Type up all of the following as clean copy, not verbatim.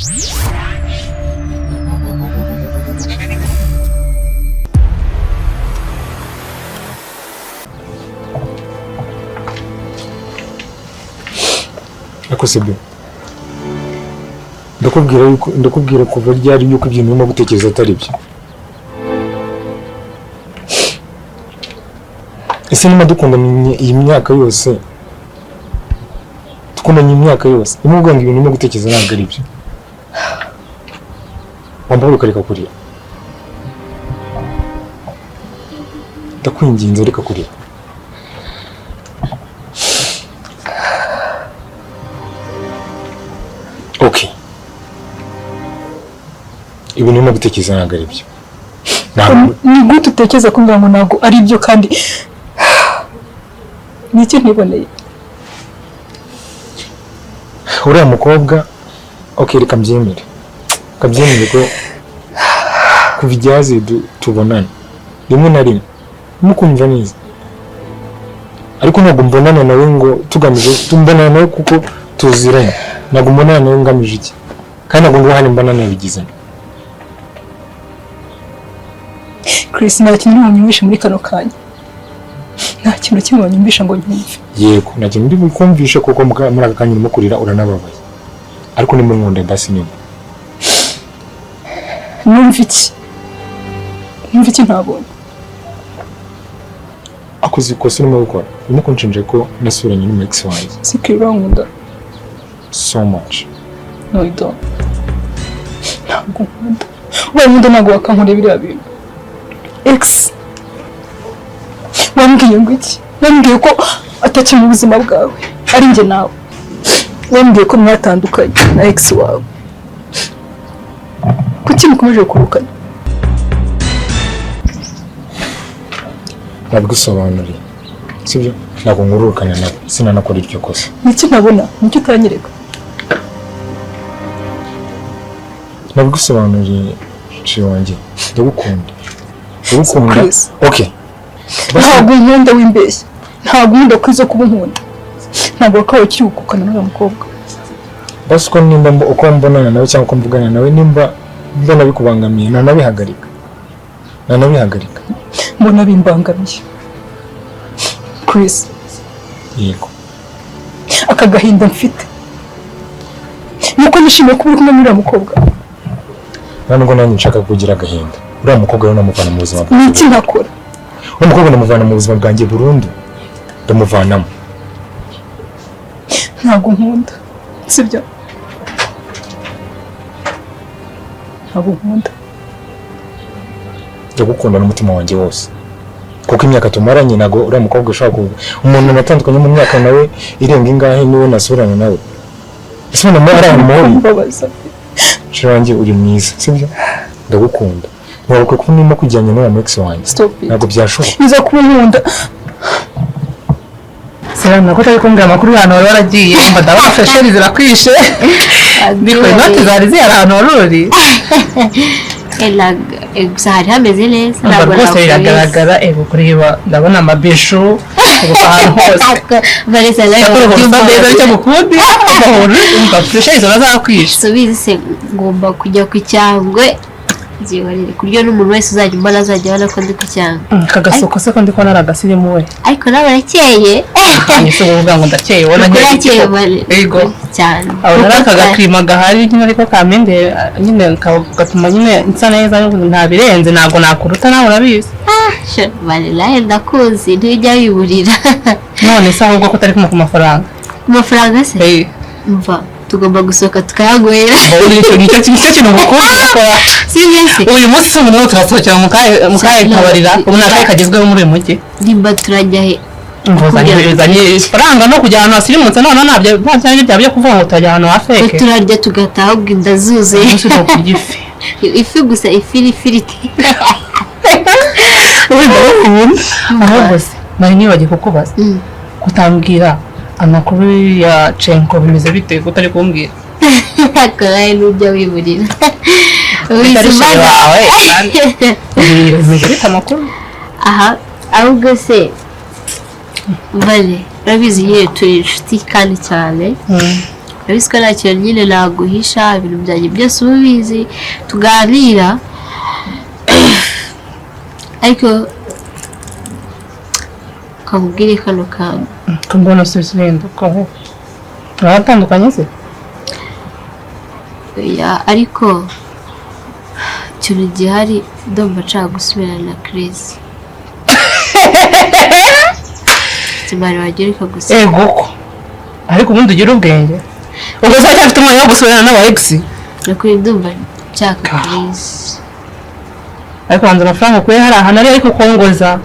Ariko sibyo, ndakubwira yuko, ndakubwira kuva ryari yuko ibintu urimo gutekereza atari byo. Ese niba dukundanye iyi myaka yose, dukundanye iyi myaka yose, urimo kuvuga ngo ibintu urimo gutekereza ntabwo ari byo, wambaye ukareka kurira? Ndakwinginze, reka kurira. Okay, ibintu urimo gutekereza ntabwo ari byo. Ntabwo Ni gute utekereza kumbwira ngo ntabwo ari byo, kandi ni iki ntiboneye? Uriya mukobwa, okay, reka mbyemere, reka mbyemere ko kuva igihe tubonana rimwe na rimwe mukumva neza, ariko ntabwo mbonana nawe ngo tugamije, tumbonana nawe kuko tuziranye, ntabwo mbonana nawe ngamije iki, kandi ntabwo ndi hano mbona nabigizemo. Chris, nta kintu wanyumvisha muri kano kanya, nta kintu kimwe wanyumvisha ngo nyumve. Yego, nta kintu ndi bukumvishe kuko muri aka kanya urimo kurira, uranababaye, ariko nimba nkunda basi nyuma. Numva iki? Numva iki ntabonye? Akoze ikosa urimo gukora, urimo kunshinja ko nasuranye n'umu ex wanjye. Si urankunda? So much. No, you don't. Ntabwo nkunda. Ubaye nkunda ntabwo wakankorera biriya bintu. Ex wambwiye ngo iki? Wambwiye ko atakiri mu buzima bwawe, ari njye nawe. Wambwiye ko mwatandukanye na ex wawe. Kuki mukomeje kurukana? Nabigusobanuriye, sibyo? Ntabwo nkururukana nawe, sinanakora iryo kosa. Niki ntabona? Niki utanyereka? Nabigusobanuriye, chéri wanjye, ndagukunda, ndagukunda. Chris. Okay. Ntabwo unkunda, wimbeshya. Ntabwo unkunda kwiza kuba unkunda, ntabwo wakabaye ukirukukana n'uriya mukobwa. Basi uko nimba uko mbonana nawe cyangwa uko mvugana nawe, nimba mbona bikubangamiye, nanabihagarika, nanabihagarika. Mbona bimbangamiye, Chris. Yego. Aka gahinda mfite nuko nishimiye kuba uri kumwe n'uriya mukobwa. Nta nubwo nanjye nshaka kugira agahinda. Uriya mukobwa rero namuvana mu buzima bwanjye. Ni iki ntakora? Uriya mukobwa ndamuvana mu buzima bwanjye burundu, ndamuvanamo. Ntabwo nkunda, sibyo? Ntabwo nkunda. Ndagukunda n'umutima wanjye wose, kuko imyaka tumaranye, ntabwo uriya mukobwa ushobora kuba umuntu natandukanye mu myaka nawe irenga ingahe, niwe nasurana nawe. Ese ubona ari ahantu muhuriye? Mbabaza. Chéri wanjye, uri mwiza, sibyo? Ndagukunda. Ntabwo kuko ndimo kujyanye n'uwo mu ex wanjye. Stop it. Ntabwo byashoboka. Biza kuba unkunda. Serana, ko utari kumbwira amakuru y'ahantu wari waragiye, mba ndabona fresheri zirakwishe, ndiko inoti zari zihari ahantu wari uri. Gusa hari hameze neza. Umva rwose biragaragara, ego kureba ndabona amabishu ubu ahantu hose. Vanessa nawe. Cyakora uba usa neza, nicyo ngukundi, ugahora umva fresheri ziba zakwishe. Subizi se, ngomba kujya ku cyangwe byihorere, ku buryo n'umuntu wese uzajya umbona azajya abona ko ndi ku cyangwe. Aka gasoko se ko ndi kubona ari agasirimu we? Ariko nawe urakeye. Ni se uvuga ngo ndakeye, ubona urakeye. Yego. Cyane. Abona ari aka gakirima gahari nyine, ariko kamende nyine gatuma nyine nsa neza, nta birenze, ntabwo nakuruta, nawe urabizi. Vanessa, ndakuzi, ntujya wiburira. None se ahubwo ko utari kumva ku mafaranga? Ku mafaranga se? Mva, tugomba gusohoka tukayanywera. Nicyo kintu ngukunda gukora. Si byo se? Uyu munsi si umuntu, turasohokera mu kahe kabarira ubu? Ni akahe kagezweho muri uyu mujyi? Nimba turajya he? Uzanye ifaranga no kujya ahantu hasirimutse, noneho ntabyo nta byari byaba byo kuvuga ngo turajya ahantu ha fake. Turarya tugataha ubwo inda zuzuye. Umunsi ni ukurya ifi. Ifi gusa, ifi n'ifiriti. Ahubwo se nari nibagiwe kukubaza, kutambwira amakuru ya Cenko bimeze bite, kutari kumbwira? Ariko nawe ntujya wiburira. Utari chéri wawe kandi bimeze bite amakuru? Aha, ahubwo se vale, urabizi nyine turi inshuti kandi cyane. Urabizi ko nta kintu nyine naguhisha, ibintu byanjye byose uba ubizi, tuganira. Ariko kakubwire kano kantu. Mbona uhinduka turatandukanye se? Oya, ariko ikintu gihari ndumva nshaka gusubirana na Chris. Kimari wagira ikagusa. Ego ko. Ariko ubundi ugira ubwenge. Ubwo se cyafite umwanya wo gusubirana n'aba ex? Nakuri ndumva nshaka Chris. Ariko hanze amafaranga ukuye hari ahantu ari ariko kongoza.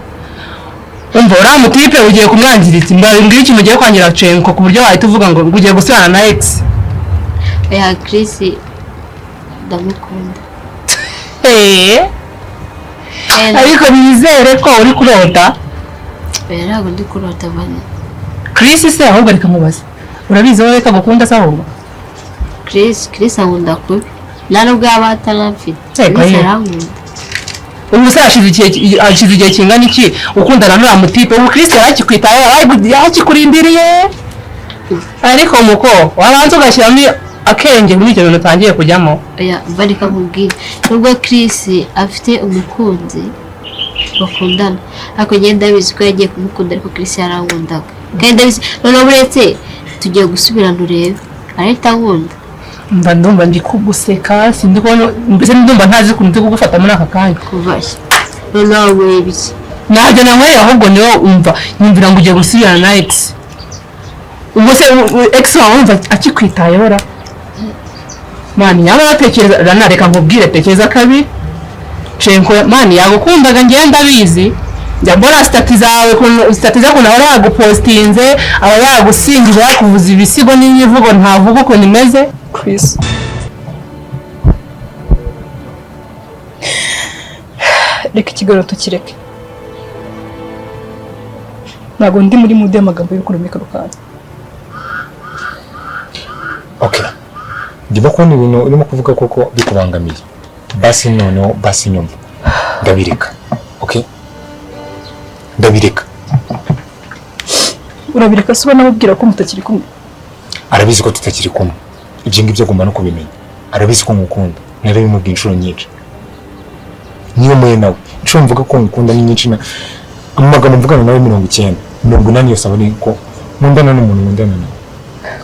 Umva uriya mutipe ugiye kumwangiritsa mbwira ikintu ugiye kwangira Cenko ku buryo wahita uvuga ngo ugiye gusubirana na ex. Oya, Chris ndamukunda. Ariko nizere ko uri kurota. Oya, ntabwo ndi kurota bana. Chris se ahubwo reka mubaze. Urabizi wowe ko agukunda se ahubwo? Chris ankunda kubi. Nta nubwo yaba ataramfite. Chris arankunda. Ubu se hashize igihe kingana iki ukundana n'uriya mutipe? Ubu Chris yarakikwitaye, yarakikurindiriye. Ariko muko wabanza ugashyiramo akenge muri ibyo bintu utangiye kujyamo. Oya, bareka nkubwire. Nubwo Chris afite umukunzi bakundana, ariko njye ndabizi ko yagiye kumukunda, ariko Chris yarankundaga. Kandi ndabizi noneho uretse tugiye gusubirana urebe arahita ankunda. Mba ndumva ndi kuguseka, sindi kubona, mbese ndumva ntazi ukuntu ndi kugufata muri aka kanya. Kuva noneho wanyweye iki? Ntabyo nanyweye, ahubwo niwe umva nyumvira ngo ugiye gusubirana na ex. Ubwo se ex wawe wumva akikwitayeho ra? Mani nyamara tekereza, Rana reka nkubwire, tekereza kabi. Cenko mani yagukundaga njye ndabizi. Njya mbona stati zawe, stati zawe ukuntu aba yagupostinze, aba yagusingije, yakuvuza ibisigo n'imivugo ntavuga ukuntu imeze. Chris, reka ikiganiro tukireke. Ntabwo ndi muri mood y'amagambo y'urukundo muri kano kanya. Okay. Ndimo kubona ibintu urimo kuvuga koko bikubangamiye. Basi noneho basi nyumva. Ndabireka. Okay? Ndabireka. Urabireka se ubona amubwira ko mutakiri kumwe? Arabizi ko tutakiri kumwe. Ibyo ngibyo agomba no kubimenya. Arabizi ko ngukunda. Narabimubwiye inshuro nyinshi. Niyo muye nawe. Inshuro mvuga ko ngukunda ni nyinshi na amagambo mvugana nawe 90. 80 yose aba ari ko nkundana n'umuntu nkundana nawe.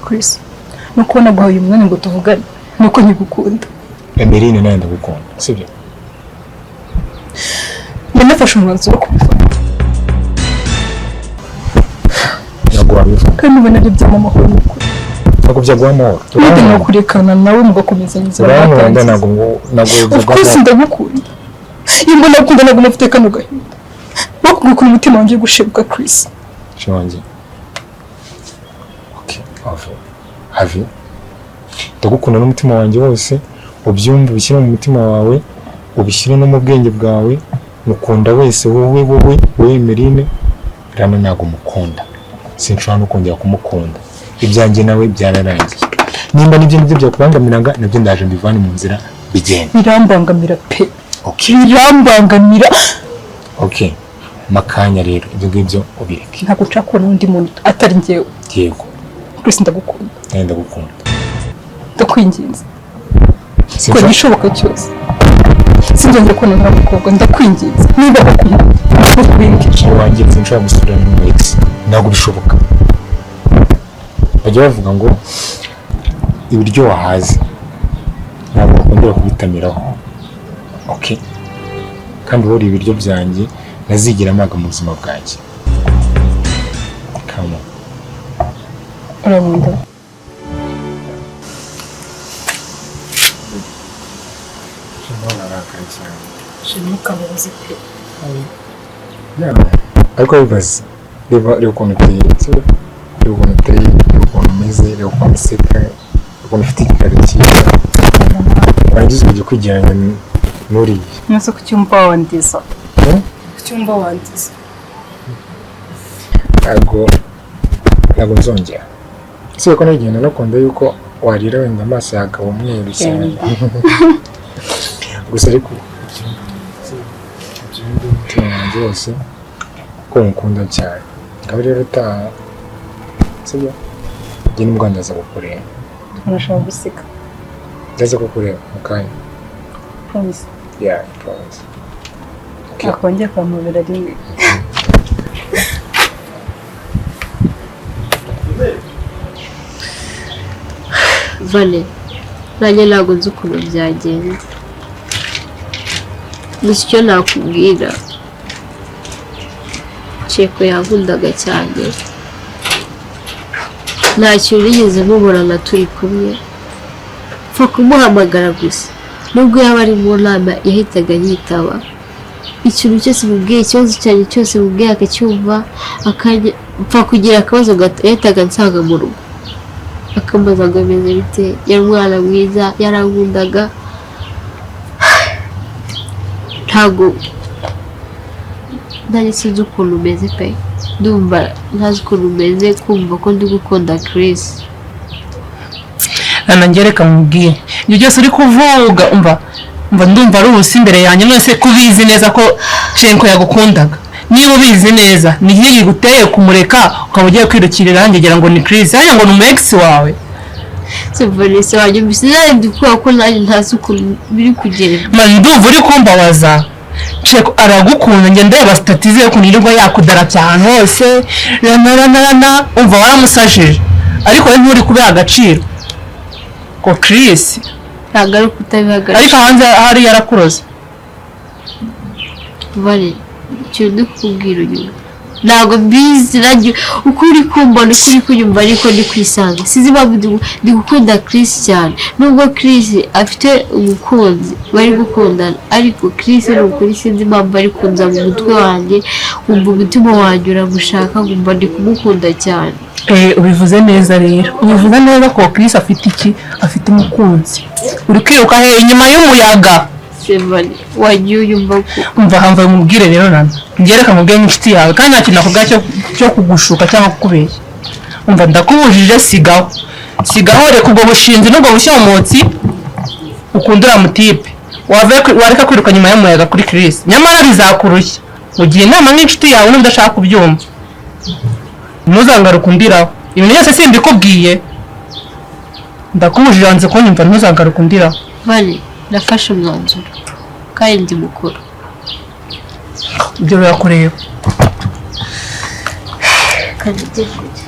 Chris, nuko naguhaye umwanya ngo tuvugane, nuko nkigukunda. Emeline nawe ndagukunda, sibyo? Nafashe umwanzuro wo kubivamo. Ntabwo wabivuga. Kandi ubona ari byo amahoro n'ukuri. Ntabwo byaguha amahoro. Mwite mwakurekana nawe mugakomeza inzira mwatangiye. Ntabwo Of course ndagukunda. Iyo mbona gukunda ntabwo mufite kano gahinda. Bakugukunda umutima wanjye gushibuka Chris. Wanjye. Okay, have. Ndagukunda n'umutima wanjye wose, ubyumve ubishyire mu mutima wawe, ubishyire no mu bwenge bwawe. Mukunda wese wowe wowe wowe Emeline, Rana ntabwo mukunda. Sinshobora no kongera kumukunda. Ibyanjye nawe byararangiye. Nimba nibyo nibyo byakubangamiraga nabyo ndaje mbivane mu nzira bigenda. Birambangamira pe. Okay. Birambangamira. Okay. Makanya rero ibyo ngibyo ubireke. Ntabwo nshaka kubona undi muntu atari njyewe. Yego. Chris ndagukunda. Nawe ndagukunda. Ndakwinginze. Kora igishoboka cyose. Sinzongera kubona nta mukobwa, ndakwinginze. Niba ukunda, ndakwinginze. Wanjye sinshobora gusubirana n'umu ex. Ntabwo bishoboka. Bajya bavuga ngo ibiryo wahaze ntabwo wakongera kubitamiraho. Okay. Kandi wowe ibiryo byanjye nazigira amaga mu buzima bwanjye. Come on. Urankunda. Ariko bibaze, reba ukuntu uteye, reba ukuntu uteye, reba ukuntu umeze, reba ukuntu useka, reba ukuntu ufite igikari cyiza. Warangiza ukajya kwigereranya n'uriya. Nese ku cyumba wandiza. Ku cyumba wandiza. Ntabwo nzongera. Si ko nagenda nakunda yuko warira wenda amaso yakaba umweru cyane. Gusa ariko umutima wanjye wose ko ngukunda cyane. Ngaho rero utaha, sibyo? Njye n'ubwo ndaza kukureba. Unashaka guseka. Ndaza kukureba mu kanya. Promise. Yeah, I promise. Okay. Akongera akampobera rimwe. Vale, nanjye ntabwo nzi ukuntu byagenze, gusa icyo nakubwira, Ceko yankundaga cyane, nta kintu nigeze muburana turi kumwe, pfa kumuhamagara gusa, nubwo yaba ari mu nama yahitaga yitaba, ikintu cyose mubwiye, ikibazo cyanjye cyose mubwiye akacyumva, pfa kugira akabazo gato yahitaga ansanga mu rugo, akambaza ngo bimeze bite, yari umwana mwiza, yarankundaga, ntabwo nanjye sinzi ukuntu umeze pe, ndumva ntazi ukuntu umeze, kumva ko ndi gukunda Chris. Nanjye reka mubwire ibyo byose uri kuvuga, umva ndumva ari ubusa imbere yanjye. Mwese ko ubizi neza ko Cenko yagukundaga, niba ubizi neza ni iki giguteye kumureka ukaba ugiye kwirukira irangi ngira ngo ni Chris, hariya ngo ni umu ex wawe? Se Vanessa wanjye mbese nanjye ndi kubera ko nanjye ntazi ukuntu biri kugenda. Man, ndumva uri kumbabaza. Ceko aragukunda, njye ndeba stati ze ukuntu yirirwa yakudarapya ahantu hose, rana rana rana, umva waramusajije, ariko we nturi kubiha agaciro ko Chris ntabwo ari ukutabiha agaciro, ariko hanze hari yarakuroze. Vale, ikintu ndi kukubwira uyu ntabwo mbizi, nanjye uko uri kumbona, uko uri kunyumva, ariko ndi kwisanga, sinzi impamvu ndi gukunda Chris cyane, nubwo Chris afite umukunzi bari gukundana, ariko Chris ni ukuri sinzi impamvu ari kunza mu mutwe wanjye, nkumva umutima wanjye uramushaka, nkumva ndi kumukunda cyane. Ubivuze neza rero, ubivuze neza ko Chris afite iki? Afite umukunzi. Uri kwiruka he inyuma y'umuyaga? Sevani, wagiye uyumva ko Umva hamva mubwire rero nana, ngereka mubwire n'inshuti yawe, kandi nta kintu nakubwira cyo kugushuka cyangwa kukubeshya. Umva ndakubujije, sigaho sigaho, reka ubwo bushinzi n'ubwo bushyomotsi ukundura mutipe, wareka kwiruka nyuma y'umuyaga kuri Chris, nyamara bizakurushya. Ugiye inama nk'inshuti yawe n'ubwo udashaka kubyumva, ntuzangaruke undiraho ibintu byose simbikubwiye, ndakubujije wanze kunyumva, ntuzangaruke undiraho. Vale, nafashe umwanzuro kandi ndi mukuru. Ibyo birakureba. Kandi njye kujya.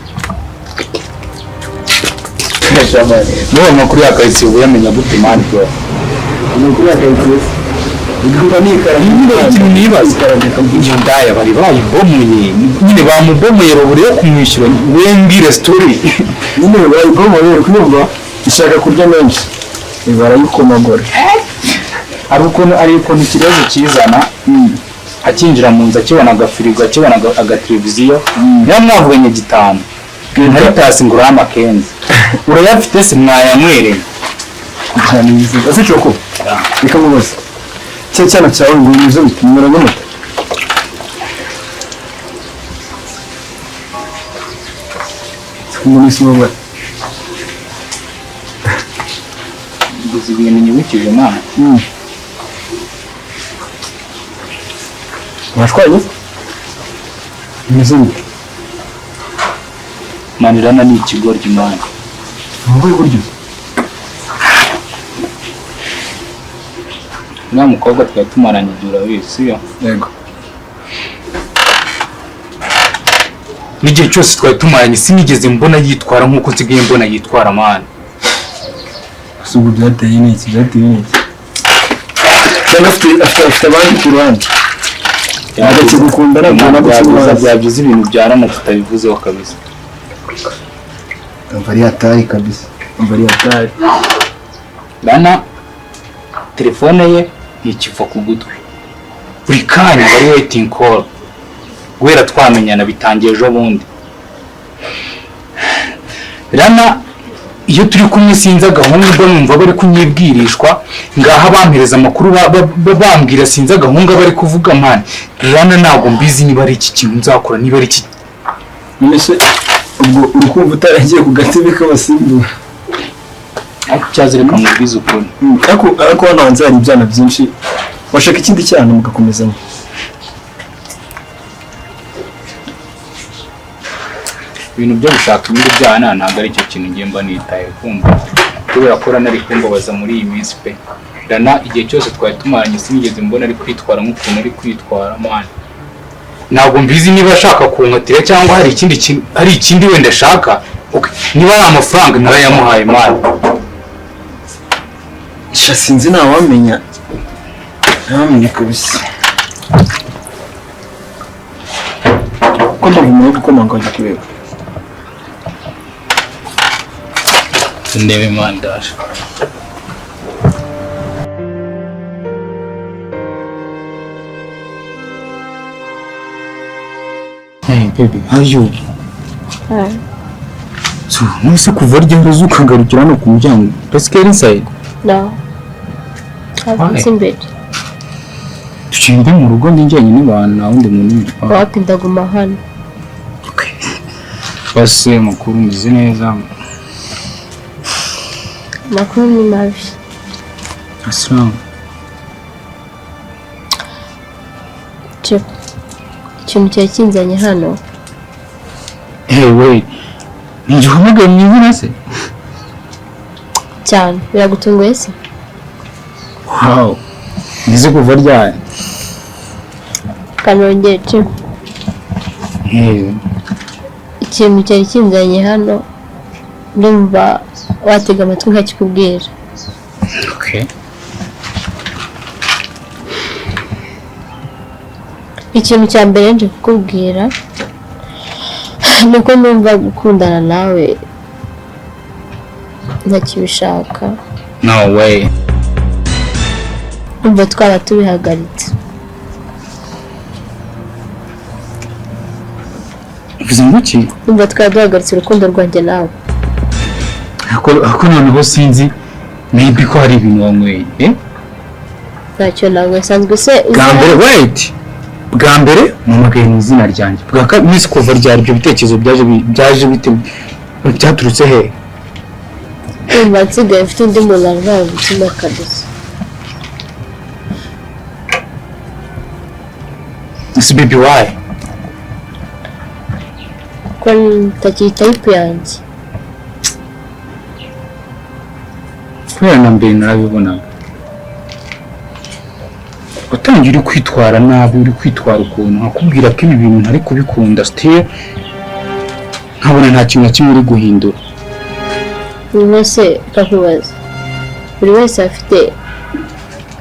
N'uwo makuru ya karitsiye uba uyamenya gute mani bro? Amakuru ya karitsiye igura Nyine ikintu nibaza, iyo ndaya bari bayibomoye, nyine bamubomoye babura yo kumwishyura, we mbwire story. Nyine bayibomoye, uri kumva ishaka kurya menshi barayikomagora. Hari ukuntu ikibazo kizana, akinjira mu nzu akibona agafirigo, akibona agateleviziyo, niba mwavuganye gitanu nkaritasi ngo urahe amakenzi, urayafite se mwayanywereye? Ese Coko, reka nkubaze, cya cyana cyawe ngo bimeze bite? Murabona ute? Umuntu ubabara. Gusa ibintu nyibukije Imana. Mwashwanye? Bimeze bite? Manirana ni ikigoryi Imana. Mu buryo? Uriya mukobwa twari tumaranye igihe urabizi, siyo? Yego. N'igihe cyose twari tumaranye sinigeze mbona yitwara nk'uko nsigaye mbona yitwara mani. Gusa ubu byateye n'iki? Byateye n'iki? Cyangwa afite abandi ku ruhande? Agakigukunda ntabwo nabwo Byagize ibintu byarana tutabivuzeho kabisa. Umva ari hatari kabisa. Umva ari hatari. Rana telefone ye ntikiva ku gutwi. Buri kanya bari waiting call. Guhera twamenyana bitangiye ejo bundi. Rana iyo turi kumwe sinzi agahungu mba numva bari kunyibwirishwa, ngaha bampereza amakuru bambwira sinzi agahungu bari kuvuga mani. Rana ntabwo mbizi niba ari iki kintu nzakora, niba ari iki. None se ubwo uri kumva utaragiye ku gatebe k'abasimbura? Ariko cyazireka mubwize ukuri. Ariko hano hanze hari ibyana byinshi, washaka ikindi cyana mugakomezanya. Ibintu byo gushaka ibindi byana ntabwo ari cyo kintu ngiye mba nitaye kumva, kubera ko Rana ari kumbabaza muri iyi minsi pe. Rana igihe cyose twari tumaranye sinigeze mbona ari kwitwara nk'ukuntu ari kwitwara man. Ntabwo mbizi niba ashaka kunkatira cyangwa hari ikindi kintu, hari ikindi wenda ashaka. Okay, niba ari amafaranga narayamuhaye man. Sha sinzi, ntawamenya, ntawamenya kabisa. Ko ndumva umuntu uri gukomanga, wajya kureba. Ndebe man, ndaje. Hey baby, how are you? Hi. So, nuse kuva ryari uza ukagarukira hano ku muryango? Let's get inside. No. Why? Ntabwo imbere. Tugende mu rugo, ndi njyenyine bantu, nta wundi muntu uri. Wapi, ndaguma hano. Base mukuru, meze neza. Amakuru ni mabi. Asalamu. Chip, ikintu cyari kinzanye hano. Hey wait. Ninjye uhamagaye mu izina se? Cyane, biragutunguye se? Wow. Nize kuva ryari? Kanongere Chip. Hey. Ikintu cyari kinzanye hano, ndumva watega amatwi nkakikubwira. Okay. Ikintu cya mbere nje kukubwira ni uko numva gukundana nawe ntakibishaka. No way. Ndumva twaba tubihagaritse. Uvuze ngo iki? Ndumva twaba duhagaritse urukundo rwanjye nawe. Ako noneho sinzi maybe ko hari ibintu wanyweye. Eh? Ntacyo ntabwo nsanzwe se uzi. Bwa mbere wait. Bwa mbere mpamagaye mu izina ryanjye. Bwa kabiri miss kuva ryari ibyo bitekerezo byaje bite, byaturutse he? Ndumva nsigaye mfite undi muntu arwaye umutima kabisa. Ese baby why? Ko ntakiri type yanjye. Kubera na mbere narabibonaga. Watangiye uri kwitwara nabi, uri kwitwara ukuntu nkakubwira ko ibi bintu ntari kubikunda, still nkabona nta kintu na kimwe uri guhindura. Buri wese ndakubaza, buri wese afite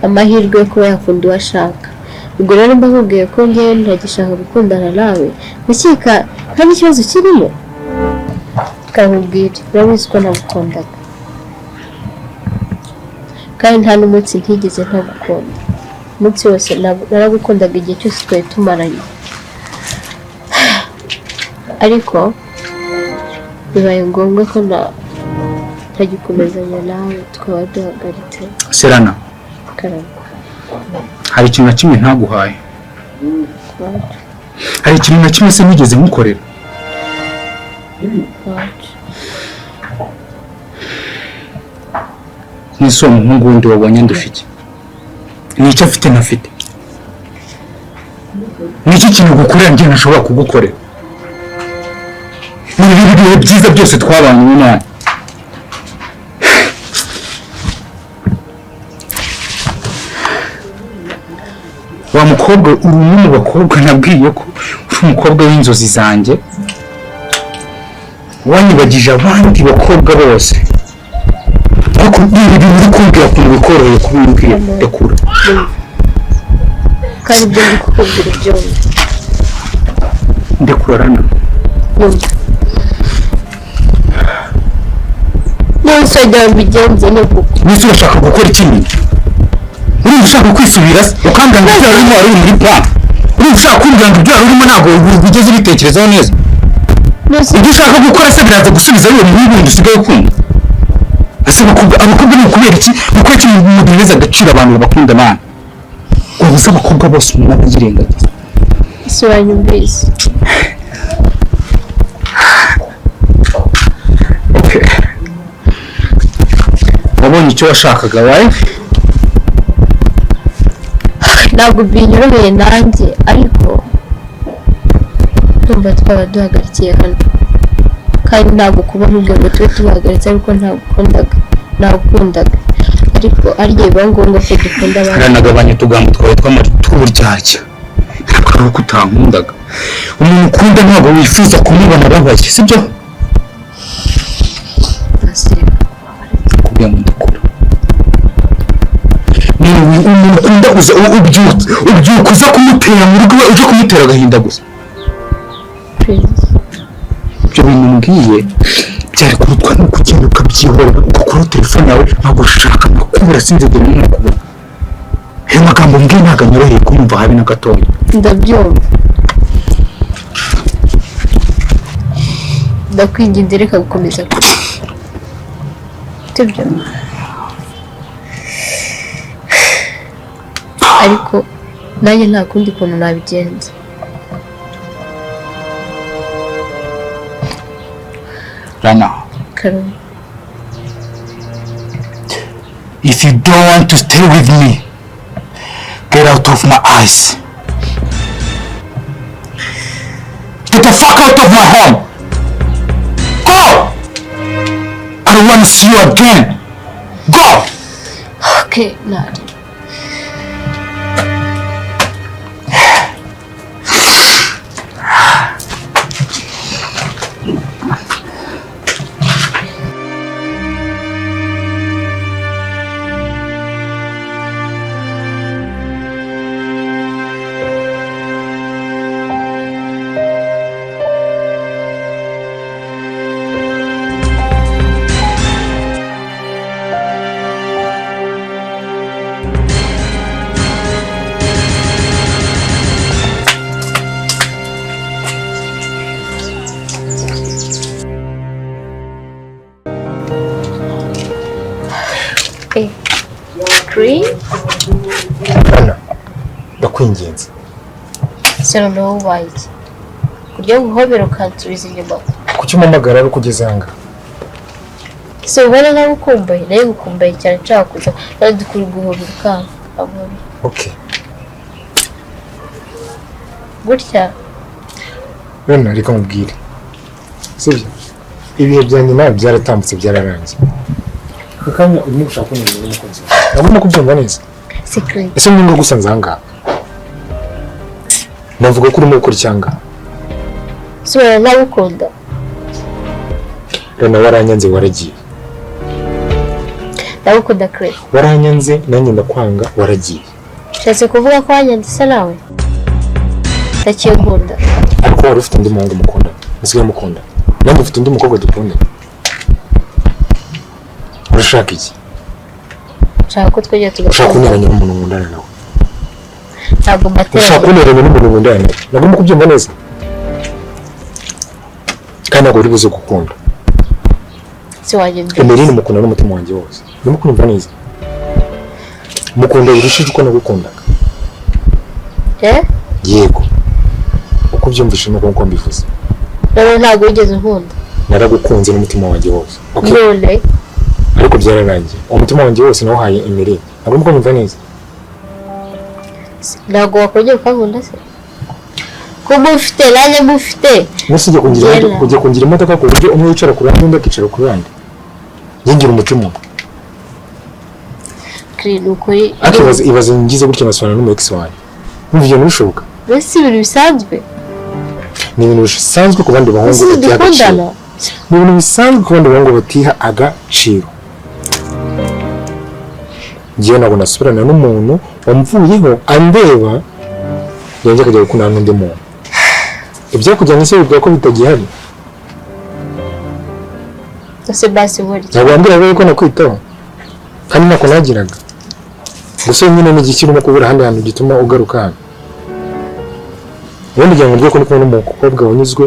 amahirwe yo kuba yakunda uwo ashaka. Ubwo rero mbakubwiye ko njyewe ntagishaka gukundana nawe, gukeka nta n'ikibazo kirimo. Kakubwira, urabizi ko nagukundaga, kandi nta n'umunsi ntigeze ntagukunda. Umunsi wose naragukundaga igihe cyose twari tumaranye, ariko bibaye ngombwa ko ntagikomezanya nawe, tukaba duhagaritse. Serana, Karame. hari ikintu na kimwe ntaguhaye. Hari ikintu na kimwe se nigeze nkukorera? Nise uwo muhungu wundi wabonye ndusha iki? Ni icyo afite ntafite? Ni iki kintu gukorera njye ntashobora kugukorera? Ni ibi bihe byiza byose twabanye nawe. Wa mukobwa, uri umwe mu bakobwa nabwiye ko uri umukobwa w'inzozi zanjye, wanyibagije abandi bakobwa bose. Ariko ibi bintu uri kumbwira ukuntu bikoroheye kubimbwira, ndekura. Kandi ibyo ndi kukubwira ubyumve. Ndekura Rana. Nonese wagira ngo mbigenze ni uku? Nonese urashaka gukora iki nyine? Urumva ushaka kwisubira se? Ukambwira ngo ibyo wari urimo wari uri muri plan. Urumva ushaka kumbwira ngo ibyo wari urimo ntabwo ugeze ubitekerezaho neza. Ibyo ushaka gukora se biraza gusubiza uwo muhungu wundi usigaye ukunda? Ese abakobwa ni ukubera iki? Ni ukubera iki muduhereza agaciro abantu babakunda mana? Ubuze abakobwa bose umuntu aba yirengagiza. Ese uranyumvise? Okay. Wabonye icyo washakaga, right? Ntabwo binyoroheye nanjye, ariko ndumva twaba duhagarikiye hano. Kandi ntabwo kuba nkubwiye ngo tube tubahagaritse ariko ntagukundaga, nagukundaga, ariko ari igihe biba ngombwa ko dukunda abandi. Aranagabanya utugambo twawe tw'uburyarya. Ntabwo ari uko utankundaga. Umuntu ukunda ntabwo wifuza kumubona ababaye, sibyo? Kubwira ngo ndakura. Umuntu ukunda uza ubyuka uza kumutera mu rugo, uje kumutera agahinda gusa. Ibyo bintu mbwiye byari kurutwa no kugenda ukabyihorera, ugakuraho telefone yawe nkagushaka nkakubura, sinzigera nakubona. Ayo magambo mbwiye ntabwo anyoroheye kumva habe na gatoya. Ndabyumva, ndakwinginze reka gukomeza sibyo? Ariko nanjye nta kundi kuntu nabigenza. Rana, Karame. If you don't want to stay with me, get out of my eyes. Get the fuck out of my home. Go! I don't want to see you again. Go! Okay, Nari. Rana, ndakwinginze. Se noneho ubaye iki? Kurya guhobera ukansubiza inyuma. Kuki umpamagara ari ukugeza aha ngaha? Se ubona nagukumbuye? Nayo gukumbuye cyane, nshaka kuza nawe dukura guhobera ukanga. Okay. Gutya. Rana, reka nkubwire. Sibyo? Ibihe byanjye nawe byaratambutse, byararangiye. Akanya urimo gushaka kunezeza n'umukunzi wawe. Ntabwo urimo kubyumva neza. Ese niba gusanze aha ngaha, navuga ko urimo gukora icyanga. Se ubona nagukunda? Rana, waranyanze waragiye. Ndagukunda Chris. Waranyanze nanjye ndakwanga waragiye. Ushatse kuvuga ko wanyanze se nawe? Ndakinkunda. Ariko wari ufite undi muhungu mukunda. Usigaye mukunda. Nanjye mfite undi mukobwa dukunda. Urashaka iki? Nshaka ko twajya tugakunda. Ushaka kunteranya n'umuntu nkundana nawe. Ntabwo mbateranya. Ushaka kunteranya n'umuntu nkundana nawe. Nagomba kubyumva neza. Kandi ntabwo uri buze gukunda. Si wanjye mbere. Emeline mukunda n'umutima wanjye wose. Urimo kunyumva neza? Mukunda birushije uko nagukundaga. Eh? Yego. Uko ubyumvise nuko nkuko mbivuze. Rero ntabwo wigeze unkunda. Naragukunze n'umutima wanjye wose. Okay. None ariko byararangiye. Umutima wanjye wose nawuhaye Emeline. Ntabwo urimo kunyumva neza? Ntabwo wakongera ukankunda se? Ko mufite nanjye mufite. Mbese ujya kungira imodoka ku buryo umwe yicara ku ruhande undi akicara ku ruhande. Ngira umutima umwe. Ni ukuri. Ariko ibaze ngize gutya ngasubirana n'umu ex wanjye. Numva ibyo bishoboka? Mbese ibintu bisanzwe? Ni ibintu bisanzwe ku bandi bahungu batiha agaciro. Ni ibintu bisanzwe ku bandi bahungu batiha agaciro. Njyewe ntabwo nasubirana n'umuntu wamvuyeho andeba yongera akajya gukundana n'undi muntu. Ibyakujyanye se bivuga ko bitagihari. Ese basi burya. Ntabwo wambwira ko nakwitaho kandi ntako nagiraga. Gusa nyine ni igiki urimo kubura ahandi hantu gituma ugaruka hano. Ubundi ngira ngo mvuge ko ndi kumwe n'umukobwa wanyuzwe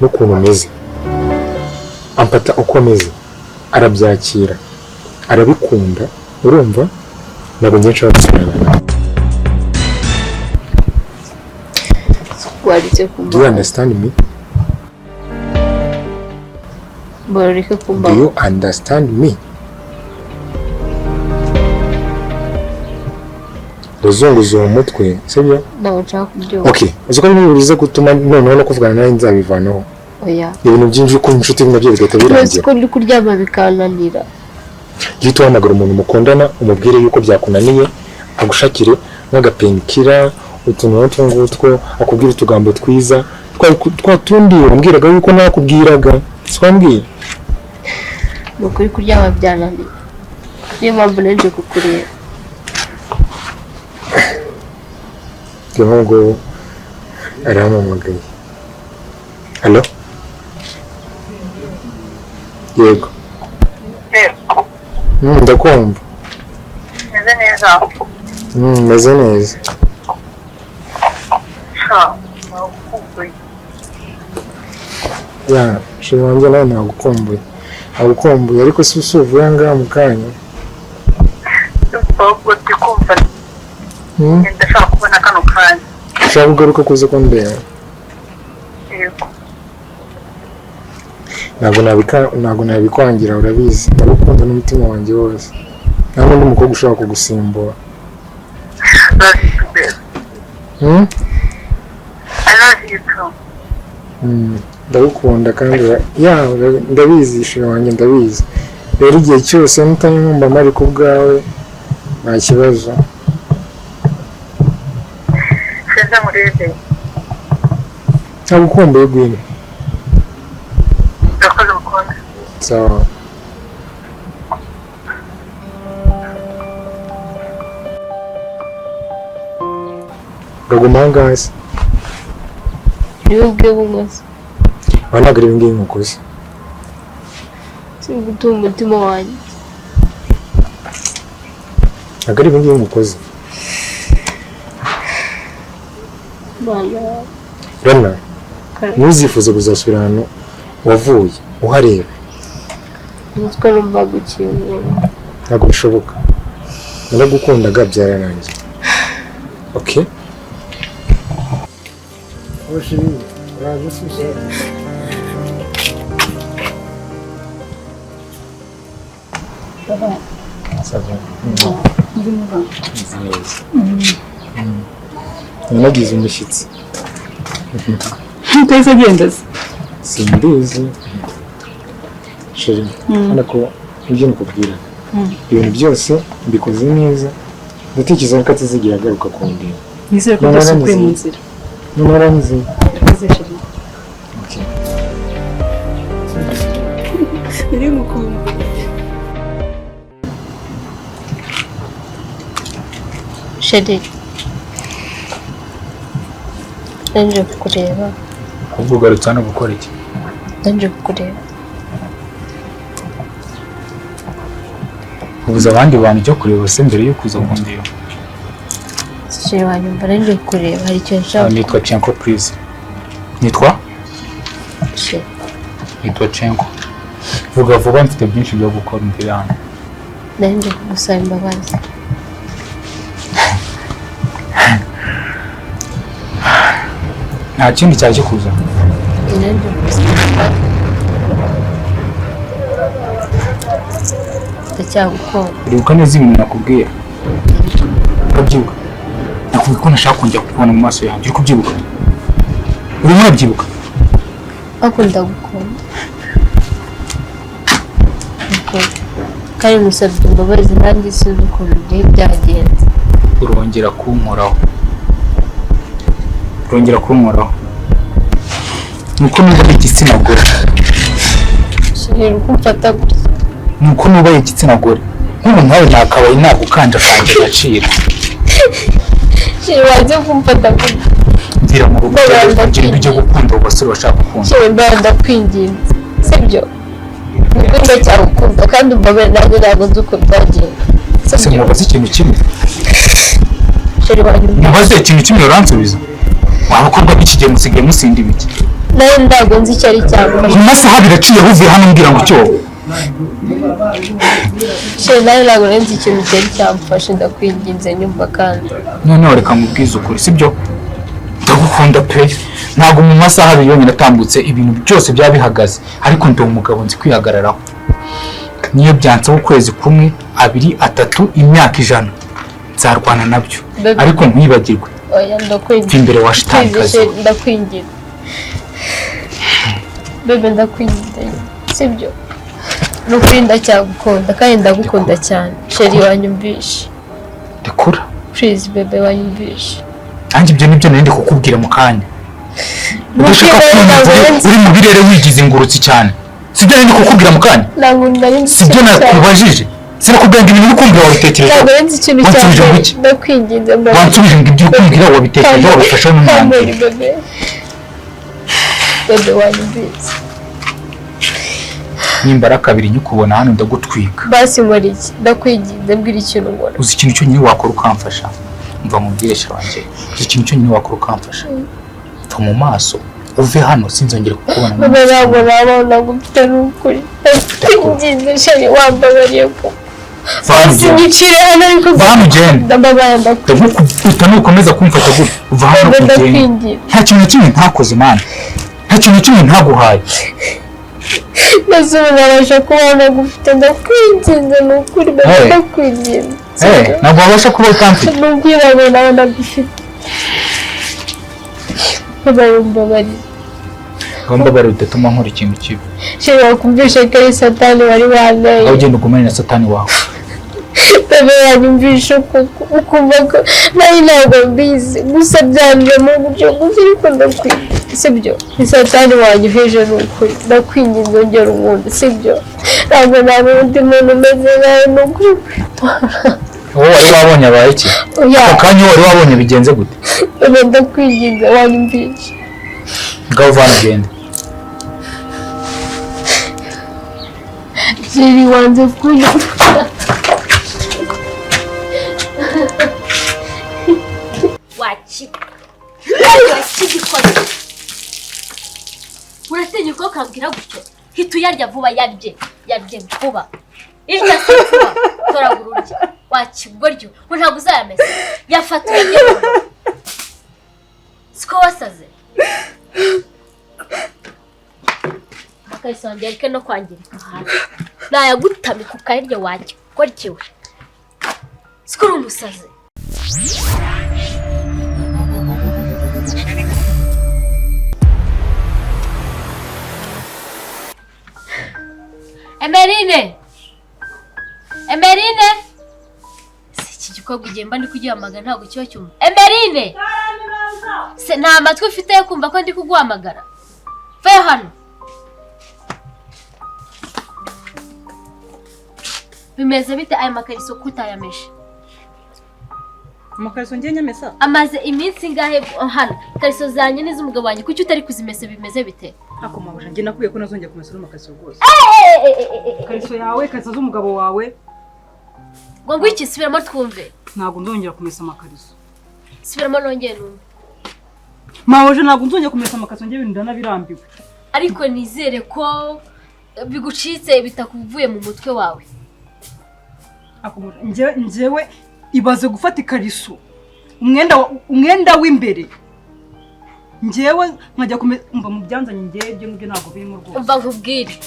n'ukuntu umeze. Amfata uko ameze, arabyakira, arabikunda, urumva? Ntabwo njye nshobora gusubirana nawe. Do you understand me? Do you understand me? Uzunguza uwo mutwe, sibyo? Ntabwo nshaka kubyumva. Okay, uzi ko niba biza gutuma noneho no kuvugana nawe nzabivanaho. Oya. Ibintu byinshi uko inshuti nabyo bigahita Uretse birangira. ko ndi kuryama bikananira. Jya uhamagara umuntu mukundana, umubwire yuko byakunaniye, agushakire nk'agapenkira utuntu n'utu ngutwo, akubwire utugambo twiza twa tundi wambwiraga yuko nakubwiraga, si wambwiye? Ni ukuri kuryama byananiye, niyo mpamvu naje kukureba. Ngo arampamagaye. Allo, yego. Ndakumva. Meze neza. Meze neza. Sha, nagukumbuye. Ya chéri wanjye, nawe nagukumbuye, nagukumbuye, ariko si uvuye aha ngaha mu kanya? Ahubwo ndi kumva ndashaka kubona kano kanya. Ushaka kugaruka kuza kundeba? Yego. Ntabwo nabikwangira, urabizi ndagukunda n'umutima wanjye wose, nta n'undi mukobwa ushobora kugusimbura. Love you too, babe. I love you too. Ndagukunda kandi ya ndabizi chéri wanjye, ndabizi. Rero igihe cyose nutanyumva mpari ku bwawe, nta kibazo. Sinza nkurebe. Ntagukumbuye, gwino. Urakoze mukunda. Sawa. Uraguma aha ngaha se? Niwe ubwe bunkoze. Aba ntabwo ari ibingibi nkukoze. Si gutuma umutima wanjye. Ntabwo ari ibingibi nkukoze. Mana. Rana. Kare. Ntuzifuze kuzasubira ahantu wavuye uhareba. Umutwe numva gukingura. Ntabwo bishoboka, naragukundaga byararangiye, okay? Chéri, uraje se? Ça va. Meze neza. Nagize umushyitsi. Utahise agenda se? Simbizi, chéri. Urabona ko ibyo nakubwira, ibintu byose mbikoze neza, ndatekereza ko atazigera agaruka kundeba. Nizere ko Noneho udasukuye mu aranyizeye. nzira. Noneho aranyizeye. Urakoze, chéri. Okay. Nari ngukumbuye. Chéri, naje kukureba. Ahubwo ugarutse hano gukora iki? Naje kukureba. Ubuze abandi bantu ujya kureba se mbere yo kuza kundeba? Chéri, wanyumva? Naje kukureba, hari ikintu nshaka. Nitwa Chenko, please. Nitwa Chéri. Nitwa Chenko. Vuga vuba, mfite byinshi byo gukora imbere hano. Naje kugusaba imbabazi. Nta kindi cyari kikuza? Naje kugusaba imbabazi, ndacyagukunda. Uribuka neza ibintu nakubwiye? Urabyibuka? Nakubwiye ko ntashaka kongera kukubona mu maso yanjye. Uri kubyibuka? Urimo urabyibuka? Ariko ndagukunda. Ndagukunda. Kandi musabye imbabazi, nanjye sinzi ukuntu byari byagenze. Urongera kunkoraho, urongera kunkoraho, nuko nubaha igitsina gore. Chéri, uko umfata gutya? Nuko nubaha igitsina gore, nk'ubu nkawe nakabaye nagukanjakanje agaciro. Chéri, waje kumfata gutya? Mvira mu rugo. Ndabona. Ugenda ujye gukunda abo basore bashaka gukunda. Chéri, mbara ndakwinginze, sibyo? Nubwo ndacyagukunda kandi umbabarire, nanjye ntabwo nzi uko byagenze. Se Sibyo? mubaze ikintu kimwe. Chéri, wanyumva? Mubaze ikintu kimwe, uransubiza. Wa bakobwa b'iki gihe musigaye musinda ibiki? Nawe ntabwo nzi icyo ari cyamfashe. Mu masaha abiri aciye uvuye hano umbwira ngo cyo Chéri, nawe ntabwo nzi ikintu cyari cyamfashe, ndakwinginze nyumva kandi. Noneho reka nkubwize ukuri, sibyo? Ndagukunda pe. Ntabwo mu masaha 2 yonyine atambutse ibintu byose byaba bihagaze, ariko ndi umugabo, nzi kwihagararaho. Niyo byansaba ukwezi kumwe, 2, 3, imyaka 100, nzarwana nabyo. Baby. Ariko nkwibagirwe. Oya, ndakwinginze. Mva imbere wa shitani kazi. Chéri, ndakwinginze. Bebe, ndakwinginze, sibyo? Ni ukuri ndacyagukunda kandi ndagukunda cyane, chéri, wanyumvishe? Ndekura. Please bebe, wanyumvishe? Nanjye ibyo nibyo nari ndi kukubwira mu kanya. Udashaka Nubwo kumva, ntabwo uri mu birere, wigize ingurutsi cyane. Sibyo nari ndi kukubwira mu kanya? Ntabwo nari nzi Sibyo? ikintu cya Nakubajije, sinakubwira ngo ibintu uri kumbwira wabitekerejeho? Ntabwo nari nzi ikintu cya Wansubije ngo mbere. iki? Ndakwinginze, mbabarira. Wansubije ngo ibyo uri kumbwira wabitekerejeho, wabifasheho n'umwanzuro? Kambere bebe, bebe, wanyumvise? Nimbara kabiri nyikubona hano, ndagutwika. Basi nkora iki? Ndakwinginze, mbwira ikintu nkora. Uzi ikintu cyonyine wakora ukamfasha? Mva mubwire wanjye, uzi ikintu cyonyine wakora ukamfasha? Mva mu maso, uve hano, sinzongere kukubona mu Bebe, maso. ntabwo nabaho nagufite, ni ukuri ndakwinginze chéri, wambabariye ko Va hano basi ugende. nyicire hano ariko. Va hano ugende. Ndababaye, ndakwinginze. Ndagukubita nukomeza kumfata gutya. Uva hano Bebe, ugende. ndakwinginze. Nta kintu na kimwe ntakoze, mana, nta kintu na kimwe ntaguhaye. Mbese ubu nabasha kubaho nagufite? Ndakwinginze, ni ukuri bebe. Hey. Ndakwinginze. Eh, ntabwo wabasha kuba utamfite. Ni ukuri ntabwo nawe nagufite. Mbabarira, mbabarira. Ngomba bari udatuma nkora ikintu kibi. Chéri, wakumvisha ko ari satani wari wanteye? Aho ugenda ugumane na satani wawe. Bebe, yanyumvisha kuko ukumva ko nari ntabwo mbizi, gusa byanjemo gutyo gusa, ariko ndakwinginze, sibyo? Ni satani wanyoheje, ni ukuri ndakwinginze, ongera unkunda, sibyo? Ntabwo nabona undi muntu umeze nkawe, ni ukuri. Wowe wari wabonye abaye iki? Oya. Ako kanya wari wabonye bigenze gute? Bebe, ndakwinginze, wanyumvisha? Ngaho uva hano ugende. Chéri, wanze kunyumva. Wakigikora, uratinyuka ukambwira gutyo? Hita uyarya vuba, yarye, yarye vuba, irya se vuba, toragura urye. Wakigoryo ngo ntabwo uzayamesa, yafata uyarye vuba. Siko wasaze? Akariso wanjye areke no kwangirika hanze, nayagutamika ukayarya. Wakigoryiwe, siko uri umusazi? Emerine! Emerine! Si iki gikobwa, igihe mba ndi kugihamagara ntabwo kiba cyumva. Emerine! Se nta matwi ufite yo kumva ko ndi kuguhamagara? Vayo hano! Bimeze bite aya makariso ko utayameshe? Amakariso ngiye nyamesa? Amaze iminsi ingahe hano? Ikariso zanjye n'iz'umugabo wanjye, kuki utari kuzimesa? Bimeze bite? Ako mabuja, njye nakubwiye ko nazongera kumesa uno makariso rwose. Ikariso yawe, ikariso z'umugabo wawe. Ngo ngwiki? Subiramo twumve. Ntabwo nzongera kumesa amakariso. Subiramo nongere numve. Mabuja, ntabwo nzongera kumesa amakariso, njye ibintu ndanabirambiwe. Ariko nizere ko bigucitse, bitakuvuye mu mutwe wawe. Ako mabuja, njyewe ibaze gufata ikariso, umwenda w'imbere, njyewe nkajya kumesa mva mu byanzanye. Njyewe ibyo ngibyo ntabwo birimo rwose. Umva nkubwire,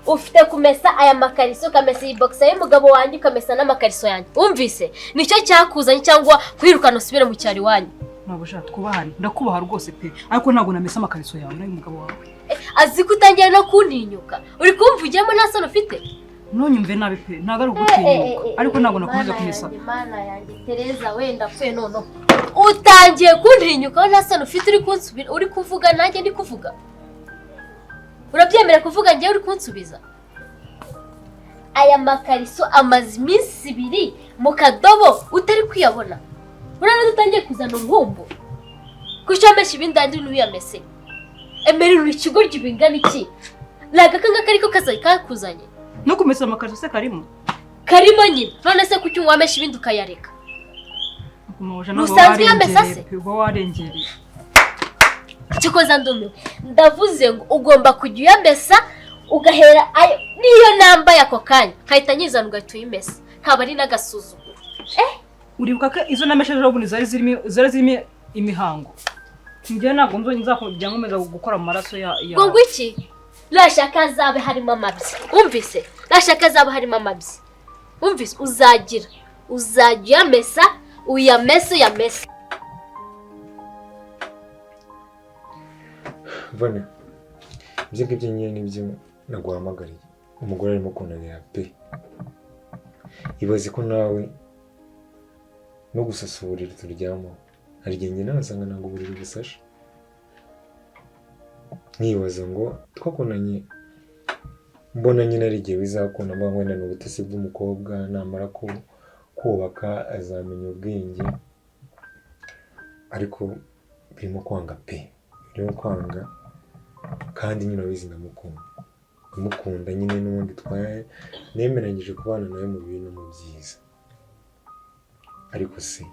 ufite kumesa aya makariso, ukamesa iyi boxer y'umugabo wanjye, ukamesa n'amakariso yanjye, wumvise? Nicyo cyakuzanye, cyangwa kwirukana usubire mu cyaro iwanyu. Mabuja, twubahane. Ndakubaha rwose pe, ariko ntabwo namesa amakariso yawe n'ay'umugabo wawe. Azi ko utangiye no kuntinyuka? Uri kumvugiramo nta soni ufite? Ntunyumve nabi pe, ntabwo ari ugutinyuka, ariko ntabwo nakomeza kumesa. Mana yanjye, Tereza wenda apfuye noneho. Utangiye kuntinyuka nta soni ufite? Uri kunsubira, uri kuvuga nanjye ndi kuvuga, urabyemera kuvuga ngewe uri kunsubiza? Aya makariso amaze iminsi 2 mu kadobo utari kuyabona. Urabona utangiye kuzana uruhumbu. Kuki wameshe ibindi andi ntuyamese? Emera, uri ikigoryi bingana iki? Ni aka ngaka ariko kakuzanye. No kumesa amakariso se karimo? Karimo nyine. None se kuki wameshe ibindi ukayareka? Mabuja, ntabwo Ntusanzwe uyamesa warengereye se? pe, uba warengereye. Kikoza ndumiwe. Ndavuze ngo ugomba kujya uyamesa, ugahera ayo niyo nambaye ako kanya nkahita nyizana ugahita uyimesa, kaba ari n'agasuzuguro. Uribuka ko izo nameshe ejo bundi zari zirimo imihango? Njyewe ntabwo nzajya nkomeza gukora mu maraso ya Ngo ngwiki? Nashaka hazabe harimo amabyi, wumvise? Nashaka hazabe harimo amabyi, wumvise? Uzagira uzajya uyamesa, uyamese, uyamese. Vane, Ibyo ngibyo nyine nibyo naguhamagariye. Umugore arimo kunanira pe. Ibaze ko nawe no gusasa uburiri turyamaho, hari igihe njye nawe nsanga ntabwo uburiri busashe, nkibaza ngo twakunanye mbona nyine ari igihe bizakunda, mba wenda ni ubutasi bw'umukobwa, namara kubaka azamenya ubwenge, ariko birimo kwanga pe, birimo kwanga. Kandi nyine urabizi ndamukunda, ndamukunda nyine n'ubundi nemeranyije kubana nawe mu bibi no mu byiza, ariko se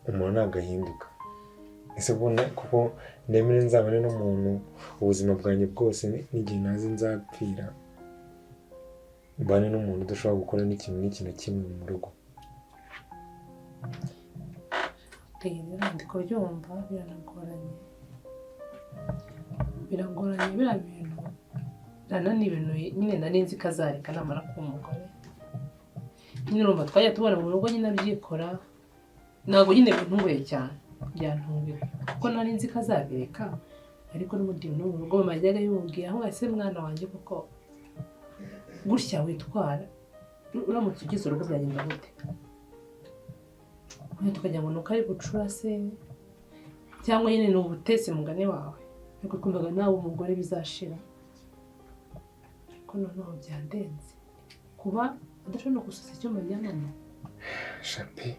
umuntu ntabwo ahinduka. Ese ubona kuko nemere nzabane n'umuntu ubuzima bwanjye bwose, n'igihe ntazi nzapfira, mbane n'umuntu udashobora gukora n'ikintu n'iki na kimwe mu rugo. Rero ndi kubyumva biranagoranye, biragoranye biriya bintu. Rana ni ibintu nyine nari nzi ko azareka namara kuba umugore. Nyine urumva twajya tubona mu rugo nyine abyikora, ntabwo nyine bintunguye cyane, byantunguye kuko nari nzi ko azabireka, ariko n'ubundi no mu rugo mama yajyaga yumubwira aho ese mwana wanjye kuko gutya witwara uramutse ugize urugo byagenda gute? Tukagira ngo ni uko ari bucura se cyangwa nyine ni ubutesi mugani wawe, ariko twumvaga nawe umugore bizashira, ariko noneho byandenze kuba adashobora no gusasa icyumba aryamamo. Shape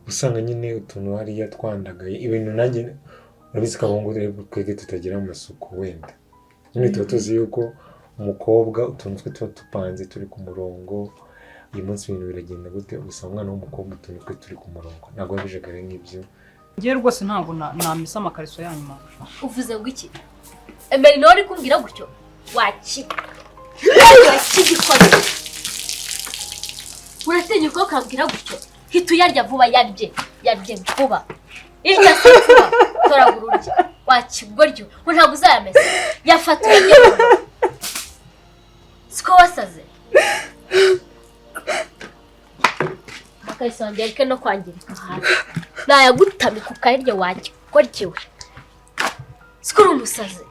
usanga nyine utuntu hariya twandagaye ibintu, nanjye urabizi ko abahungu twebwe tutagira amasuku, wenda nyine tuba tuzi yuko umukobwa utuntu twe tuba tupanze turi ku murongo, uyu munsi ibintu biragenda gute, gusa umwana w'umukobwa utuntu twe turi ku murongo ntabwo biba bijagaraye nk'ibyo. Ngewe rwose ntabwo namesa amakariso yanyu mabuja. Uvuze ngo iki? Emeri nawe uri kumbwira gutyo? Wakigikora. Uratinyuka ukambwira gutyo? Hita uyarya vuba, yarye yarye vuba, irya se vuba, toragura urye. Wakigoryo ngo ntabwo uzayamesa, yafata uyarye vuba. Siko wasaze? Amakariso yanjye areke no kwangirika hasi, nayagutamika ukayarya wakigoryiwe. Siko uri umusazi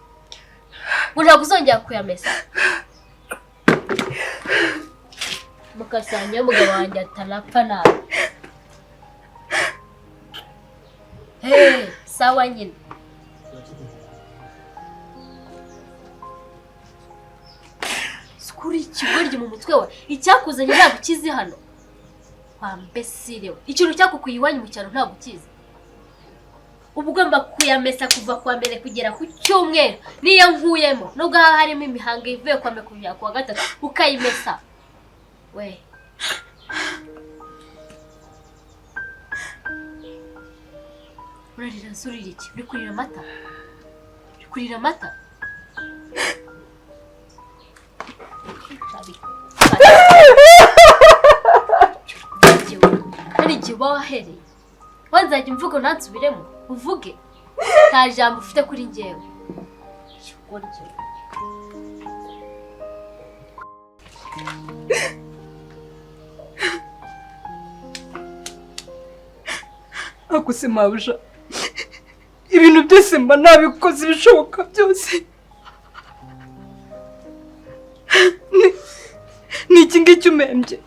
ngo ntabwo uzongera kuyamesa? Amakariso yanjye y'umugabo wanjye atanapfa nabi. Hey, sawa nyine. Sikuri ikigoryi mu mutwe we, icyakuzanye ntabwo ukizi hano. Wambesirewe, ikintu cyakukuye iwanyu mu cyaro ntabwo ukizi. Uba ugomba kuyamesa kuva kuwa mbere kugera ku cyumweru, niyo nkuyemo nubwo haba harimo imihango ivuye kuwa mbere kugera kuwa gatatu ukayimesa. We urarira nsurira iki? Uri kurira amata? Uri kurira amata? Hari igihe uba wahereye wanzajya imvugo ntansubiremo, uvuge nta jambo ufite kuri njyewe. Akuse mabuja, ibintu byose mba nabikoze ibishoboka byose. Ni iki ngiki umembye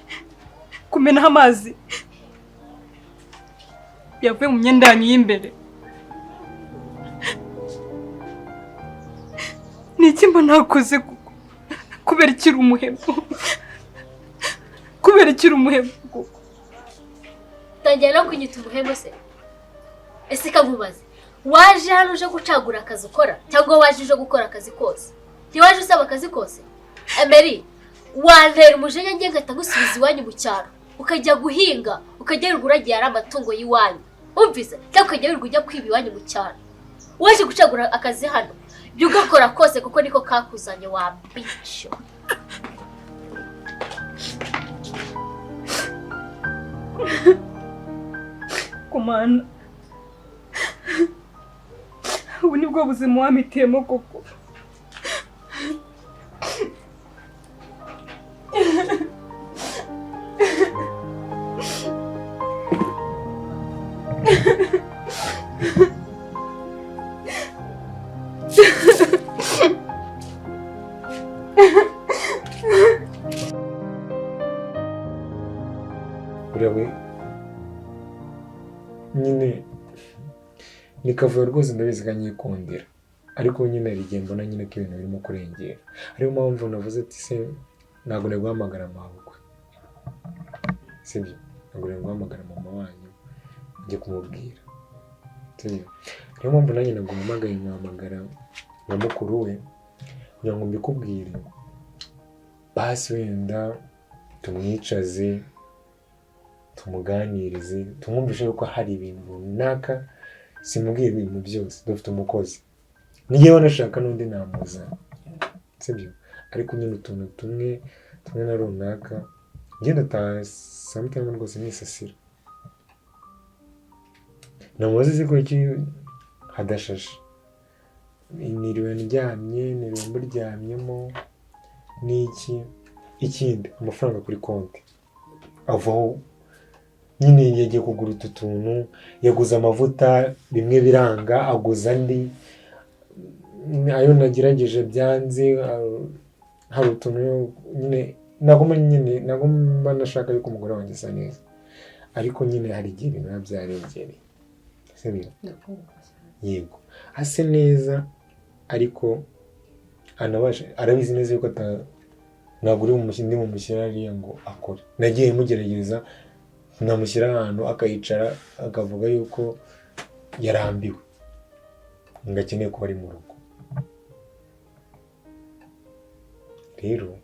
kumenaho amazi yavuye mu myenda yanyu y'imbere? Ni iki mba nakoze kubera ikiri umuhemu? Kubera ikiri umuhemu kuko tangira no kunyita umuhemu se? Ese kamubaze, waje hano uje gucagura akazi ukora cyangwa waje uje gukora akazi kose? Ntiwaje usaba akazi kose? Emery, wantera umujinya ngiye ngahita ngusubiza iwanyu mu cyaro, ukajya guhinga, ukajya wirirwa uragiye ari amatungo y'iwanyu, umvise? Cyangwa ukajya wirirwa ujya kwiba iwanyu mu cyaro. Waje gucagura akazi hano, ibyo ugakora kose kuko niko kakuzanye wa bico. Kumana, ubu nibwo buzima wampitiyemo koko. Nyine ni kavuyo rwose, ndabizi kanyikundira, ariko nyine hari igihe mbona nyine ko ibintu birimo kurengera. Ariyo mpamvu navuze ati se ntabwo nari guhamagara mabukwe, sibyo? Ntabwo nari guhamagara mama wanyu njye kumubwira, sibyo? Niyo mpamvu nanjye naguhamagaye, nkahamagara na mukuru we kugira ngo mbikubwire, basi wenda tumwicaze, tumuganirize, tumwumvishe yuko hari ibintu runaka. Simubwiye ibintu byose, dufite umukozi, niyo wanashaka n'undi namuzana, sibyo? Ariko nyine utuntu tumwe tumwe na runaka ngenda taha sometime rwose nisasira, namubaze se ko iki hadashashe, niriwe ndyamye, niriwe mburyamyemo n'iki. Ikindi, amafaranga kuri konti avaho nyine, yagiye kugura utu tuntu, yaguze amavuta bimwe biranga, aguza andi, ayo nagerageje byanze. Hari utuntu nyine naguma, nyine naguma nashaka yuko umugore wanjye asa neza, ariko nyine hari igihe ibintu biba byarengereye, sibyo? Yego ase neza, ariko anabasha, arabizi neza yuko ntabwo uri ndi bumushyira hariya ngo akore. Nagiye mugerageza namushyira ahantu akayicara, akavuga yuko yarambiwe, ngo akeneye kuba ari mu rugo. Rero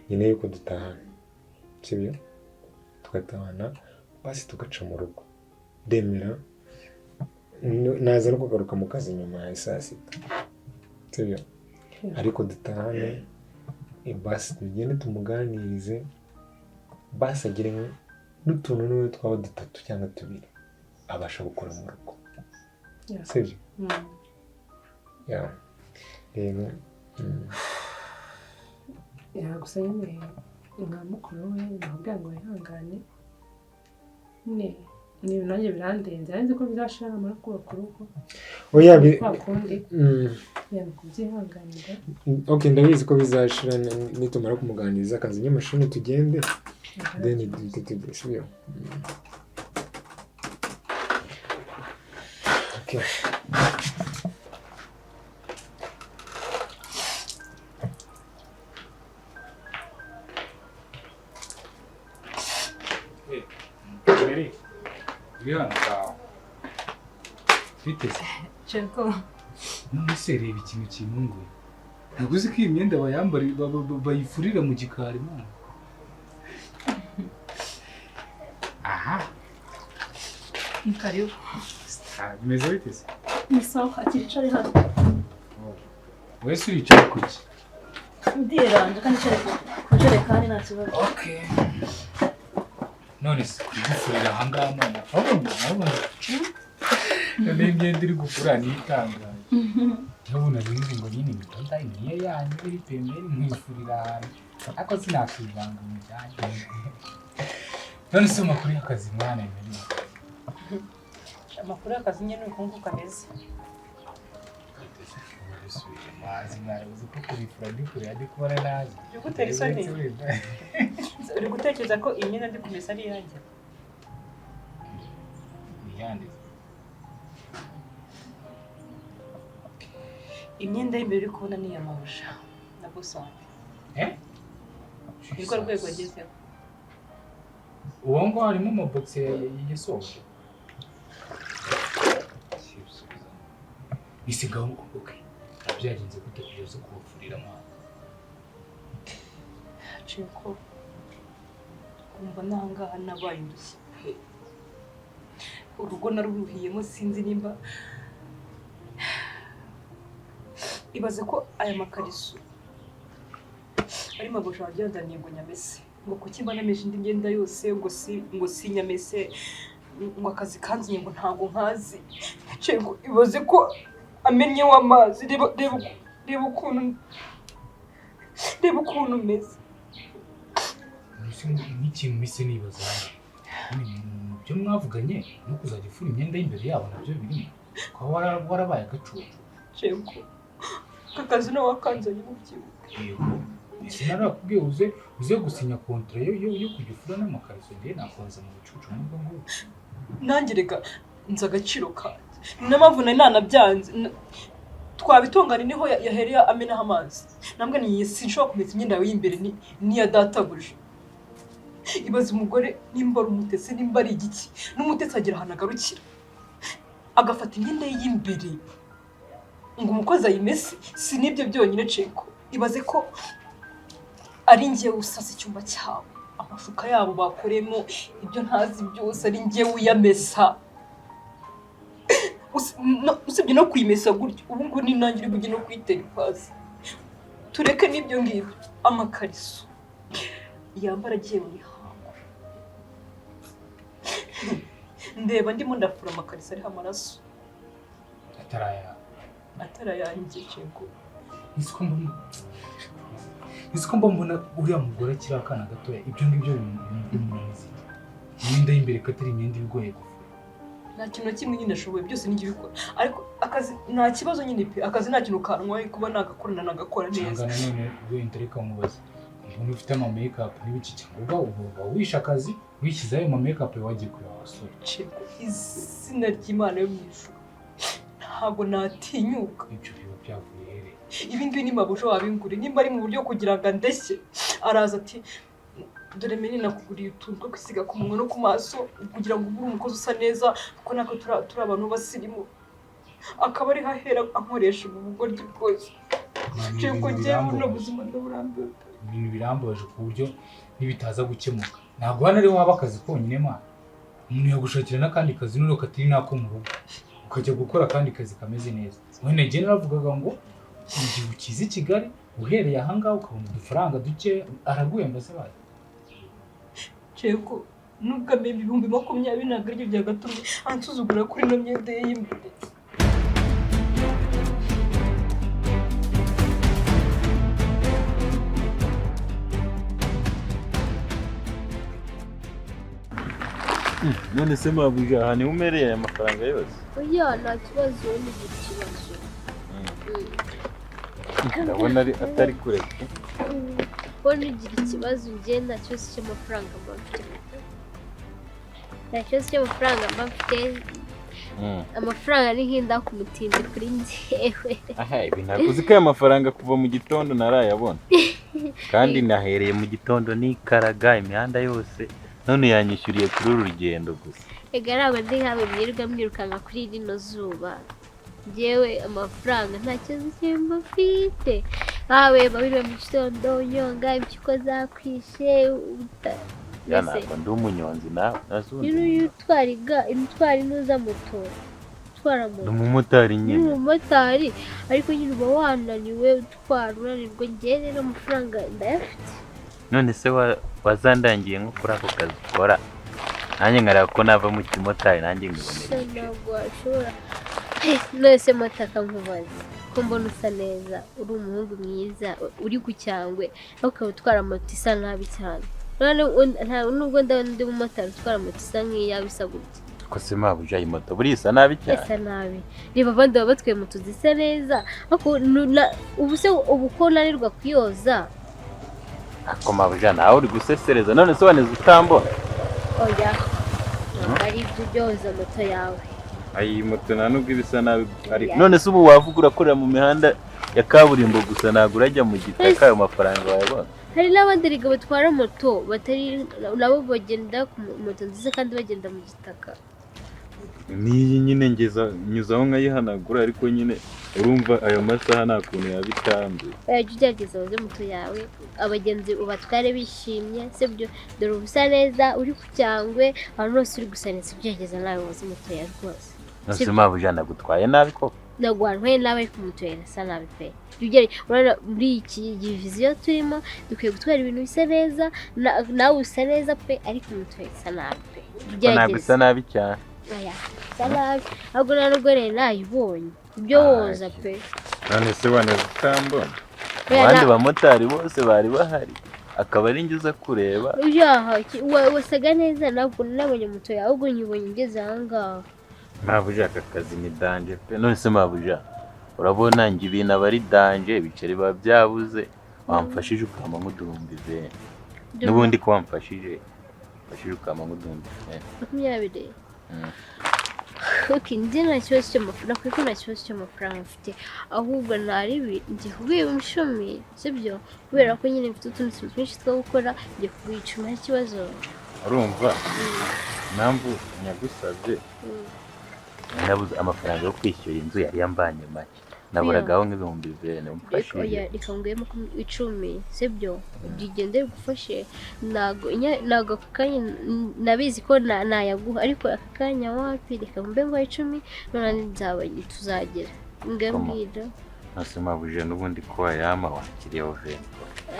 nyine yuko dutahana, sibyo? Tugatahana basi tugaca mu rugo, ndemera naza no kugaruka mu kazi nyuma ya saa sita, sibyo? Ariko dutahane, basi tugende tumuganirize, basi agire n'utuntu n'uwe twaba dutatu cyangwa tubiri abasha gukora mu rugo, sibyo? Ya rero Gusa nyine nka mukuru we namubwira ngo wihangane nyine, ni ibintu nanjye birandenze, nari ko bizashira namara kubaka urugo. Oya kwa kundi yaba kubyihanganira. Okay, ndabizi ko bizashira nitumara kumuganiriza akazi nyamashini tugende, then duhite tugende, sibyo? Okay. Cheko. None se reba ikintu kintunguye. Ntabwo uzi ko iyi myenda bayambara bayifurira mu gikari mwana. Aha. Ni karibu. Bimeze bite se? Ni sawa, akiri hano. Wese uricaye kuki? Ndiranje kandi nicare ku jerekani nta kibazo. Okay. None se kugufurira aha ngaha mwana. Urabona. None imyenda iri gufura ni itangaje. Ndabona bizi ngo nyine imitoza niyo yanyu iri pembeni nkifurira ahantu. Ariko sinakwivanga mu byanyu. None se amakuru y'akazi mwana Emeline? Amakuru y'akazi nyine ni uko nguko kameze. Mazi mwarabuze ko kubifura ndi kure ndi kubona nazi. Uri gutera isoni? Uri gutekereza ko iyi myenda ndi kumesa ari iyanjye? Ni iyande. Imyenda y'imbere uri kubona ni iya mabuja na boss wanjye. Nirwo rwego agezeho. Uwo ngo harimo amabogisi yasohoje. Isigaho okay. Byagenze gute kugeza kubafurira mwana? Cheko, kumva nangaha nabaye indushyi pe. Urugo naruruhiyemo sinzi nimba ibaze ko aya makariso ari mabusha wabyazaniye ngo nyamese, ngo kuki mba nameshe indi myenda yose, ngo si nyamese, ngo akazi kanzinye ngo ntago nkazi. Cheko, ibaze ko amennye w'amazi, reba ukuntu umeze. N'ikintu mise nibaza mu byo mwavuganye no kuzajya ufura imyenda y'imbere yabo nabyo birimo, kuba warabaye agacucu. Cheko, aka kazi nawe wakanzanye mu byibuke. Yego, sinarakubwiye uze gusinya kontra yo kujya ufura n'amakariso, njye nakonza mu bucucu n'ubwo ngubwo. Nanjye reka Nzi agaciro kanjye, niyo mpamvu nari nanabyanze. Twabitongana niho yahereye amenaho amazi. Nambwe ni sinshobora kumesa imyenda yawe y'imbere n'iya databuja. Ibaze umugore nimba ari umutesi, nimba ari igiki, n'umutesi agira ahantu agarukira agafata imyenda ye y'imbere ngo umukozi ayimese. Si n'ibyo byonyine Ceko, ibaze ko ari njyewe usasa icyumba cyabo, amashuka yabo bakoremo ibyo ntazi byose ari njyewe uyamesa. Usibye no kuyimesa gutyo, ubu ngubu ni nanjye uri bujye no kuyitera ipasi. Tureke n'ibyo ngibyo, amakariso yambara agiye mu mihango, ndeba ndimo ndafura amakariso ariho amaraso Ataraya. Atarayanjye Ceko. Nzi ko mbona uriya mugore akiri akana gatoya, ibyo ngibyo bimunaniza iki? Imyenda y'imbere ko atari imyenda iba igoye gufura. Nta kintu na kimwe nyine ashoboye, byose nijye ubikora, ariko akazi nta kibazo nyine pe, akazi nta kintu kantwaye, kuba nagakorana nagakora neza. Cyangwa nanone wenda reka mubaze, umuntu ufite ama make-up n'ibiki, cyangwa uba wishe akazi wishyize ayo ma make-up wagiye kureba abasore? Ceko, izina ry'Imana yo mu ijuru, ntabwo natinyuka. Ibyo biba byavuye here? Ibi ngibi ni mabuja wabinguriye, nimba ari mu buryo kugira ngo andeshye, araza ati dore meni nakuguriye utuntu two kwisiga ku munwa no ku maso kugira ngo ube umukozi usa neza, kuko natwe turi abantu b'abasirimu, akaba ariho ahera ankoresha ubu bugoryi bwose. Ceko, njyewe buno buzima ndaburambiwe pe. Ibintu birambabaje ku buryo nibitaza gukemuka, ntabwo hano ariho haba akazi konyine mana. Umuntu yagushakira n'akandi kazi noneho katari n'ako mu rugo, ukajya gukora akandi kazi kameze neza. Wenda njye naravugaga ngo igihe ukize i Kigali uhereye ahangaha ukabona udufaranga duke, araguhemba se bayo? Ceko, nubwo amemba 20,000 ntabwo aribyo byagatumye ansuzugura kuri ino myenda ye y'imbere. None se mabuja, aha niho umereye aya mafaranga yose? Oya, nta kibazo, ntugire ikibazo. Ndabona ari atari kure pe. Wowe ntugire ikibazo, njye nta kibazo cy'amafaranga mba mfite. Nta kibazo cy'amafaranga mba mfite. Amafaranga ni nk'inda ku mutindi kuri njyewe. Aha, ibi ntabwo uzi ko aya mafaranga kuva mu gitondo ntarayabona. Kandi nahereye mu gitondo nikaraga imihanda yose, none yanyishyuriye kuri uru rugendo gusa. Ega ntabwo ndi nkawe mwirirwa mwirukanka kuri rino zuba. Njyewe amafaranga nta kibazo cy'imba mfite. Nkawe babiri mu gitondo unyonga impyiko zakwishe Ya ntabwo ndi umunyonzi nawe nazundi. Iyo utwara utwara inuza moto, utwara moto. Ndi umumotari nyine. Ni umumotari, ariko nyine uba wananiwe utwara unanirwa. Njyewe rero amafaranga ndayafite. None se wazandangiye nko kuri ako kazi ukora, nanjye nkareba ko nava mu kimotari nanjye nkibonera. Ntabwo washobora. None se Motaka nkubaze, ko mbona usa neza, uri umuhungu mwiza, uri ku cyangwe, ariko ukaba utwara moto isa nabi cyane. Nubwo ndabona undi mumotari utwara moto isa nk'iyawe isa gutya. Ko se mabuja iyi moto buriya isa nabi cyane? Isa nabi. Reba abandi baba batwaye moto zisa neza, ariko ubu se ubu ko unanirwa kuyoza? Ako mabuja nawe uri gusesereza, none se waneze utambona? Oya, ntabwo ari ibyo byoza moto yawe. Ayi moto nta nubwo iba isa nabi ariko. None se ubu wavuga urakorera mu mihanda ya kaburimbo gusa, ntabwo urajya mu gitaka, ayo mafaranga wayabona? Hari n'abandi rega batwara moto batari nabo bagenda ku moto nziza kandi bagenda mu gitaka. N'iyi nyine ngeza nyuzaho nkayihanagura, ariko nyine urumva ayo masaha nta kuntu yabitambe. Oya, jya ugerageza woze moto yawe, abagenzi ubatware bishimye, sibyo? Dore uba usa neza, uri ku cyangwe, abantu bose uri gusa neza, ugerageza nawe woze moto yawe rwose. None se mabuja nagutwaye nabi koko? Ntabwo wantwaye nabi, ariko moto yawe irasa nabi pe. Urabona muri iki viziyo turimo dukwiye gutwara ibintu bisa neza, nawe usa neza pe, ariko moto yawe isa nabi pe. Ntabwo isa nabi cyane. Oya, isa nabi, ahubwo nta nubwo rero nayibonye ibyo woza pe. None se waneze utambona? Abandi bamotari bose bari bahari, akaba ari njye uza kureba. Wasaga neza, ntabwo nabonye moto yawe, ahubwo nyibonye ngeze aha ngaha. Mabuja aka kazi ni danje pe. None se mabuja urabona njye ibintu aba ari danje, ibiceri biba byabuze, wamfashije ukampa nk'uduhumbi be. N'ubundi ko wamfashije, wamfashije ukampa nk'uduhumbi be. 20. Okay, njye nta kibazo cy'amafaranga kuko nta kibazo cy'amafaranga mfite, ahubwo naribi ngiye kuguha 10, sibyo? Kubera ko nyine mfite utundi tuntu twinshi two gukora, ngiye kuguha 10 nta kibazo. Urumva impamvu nyagusabye, nabuze amafaranga yo kwishyura inzu yari yambanye make, naburagaho nk'ibihumbi 20 umfashije. Oya, reka nguhe 10, sibyo? Ugende bigufashe. Ntago aka kanya nabizi ko nayaguha, ariko aka kanya wapi, reka mbe nguhe 10 none nzaba tuzagera. Ngambwira. Nase mabuje n'ubundi ko wayama wakiriyeho 20.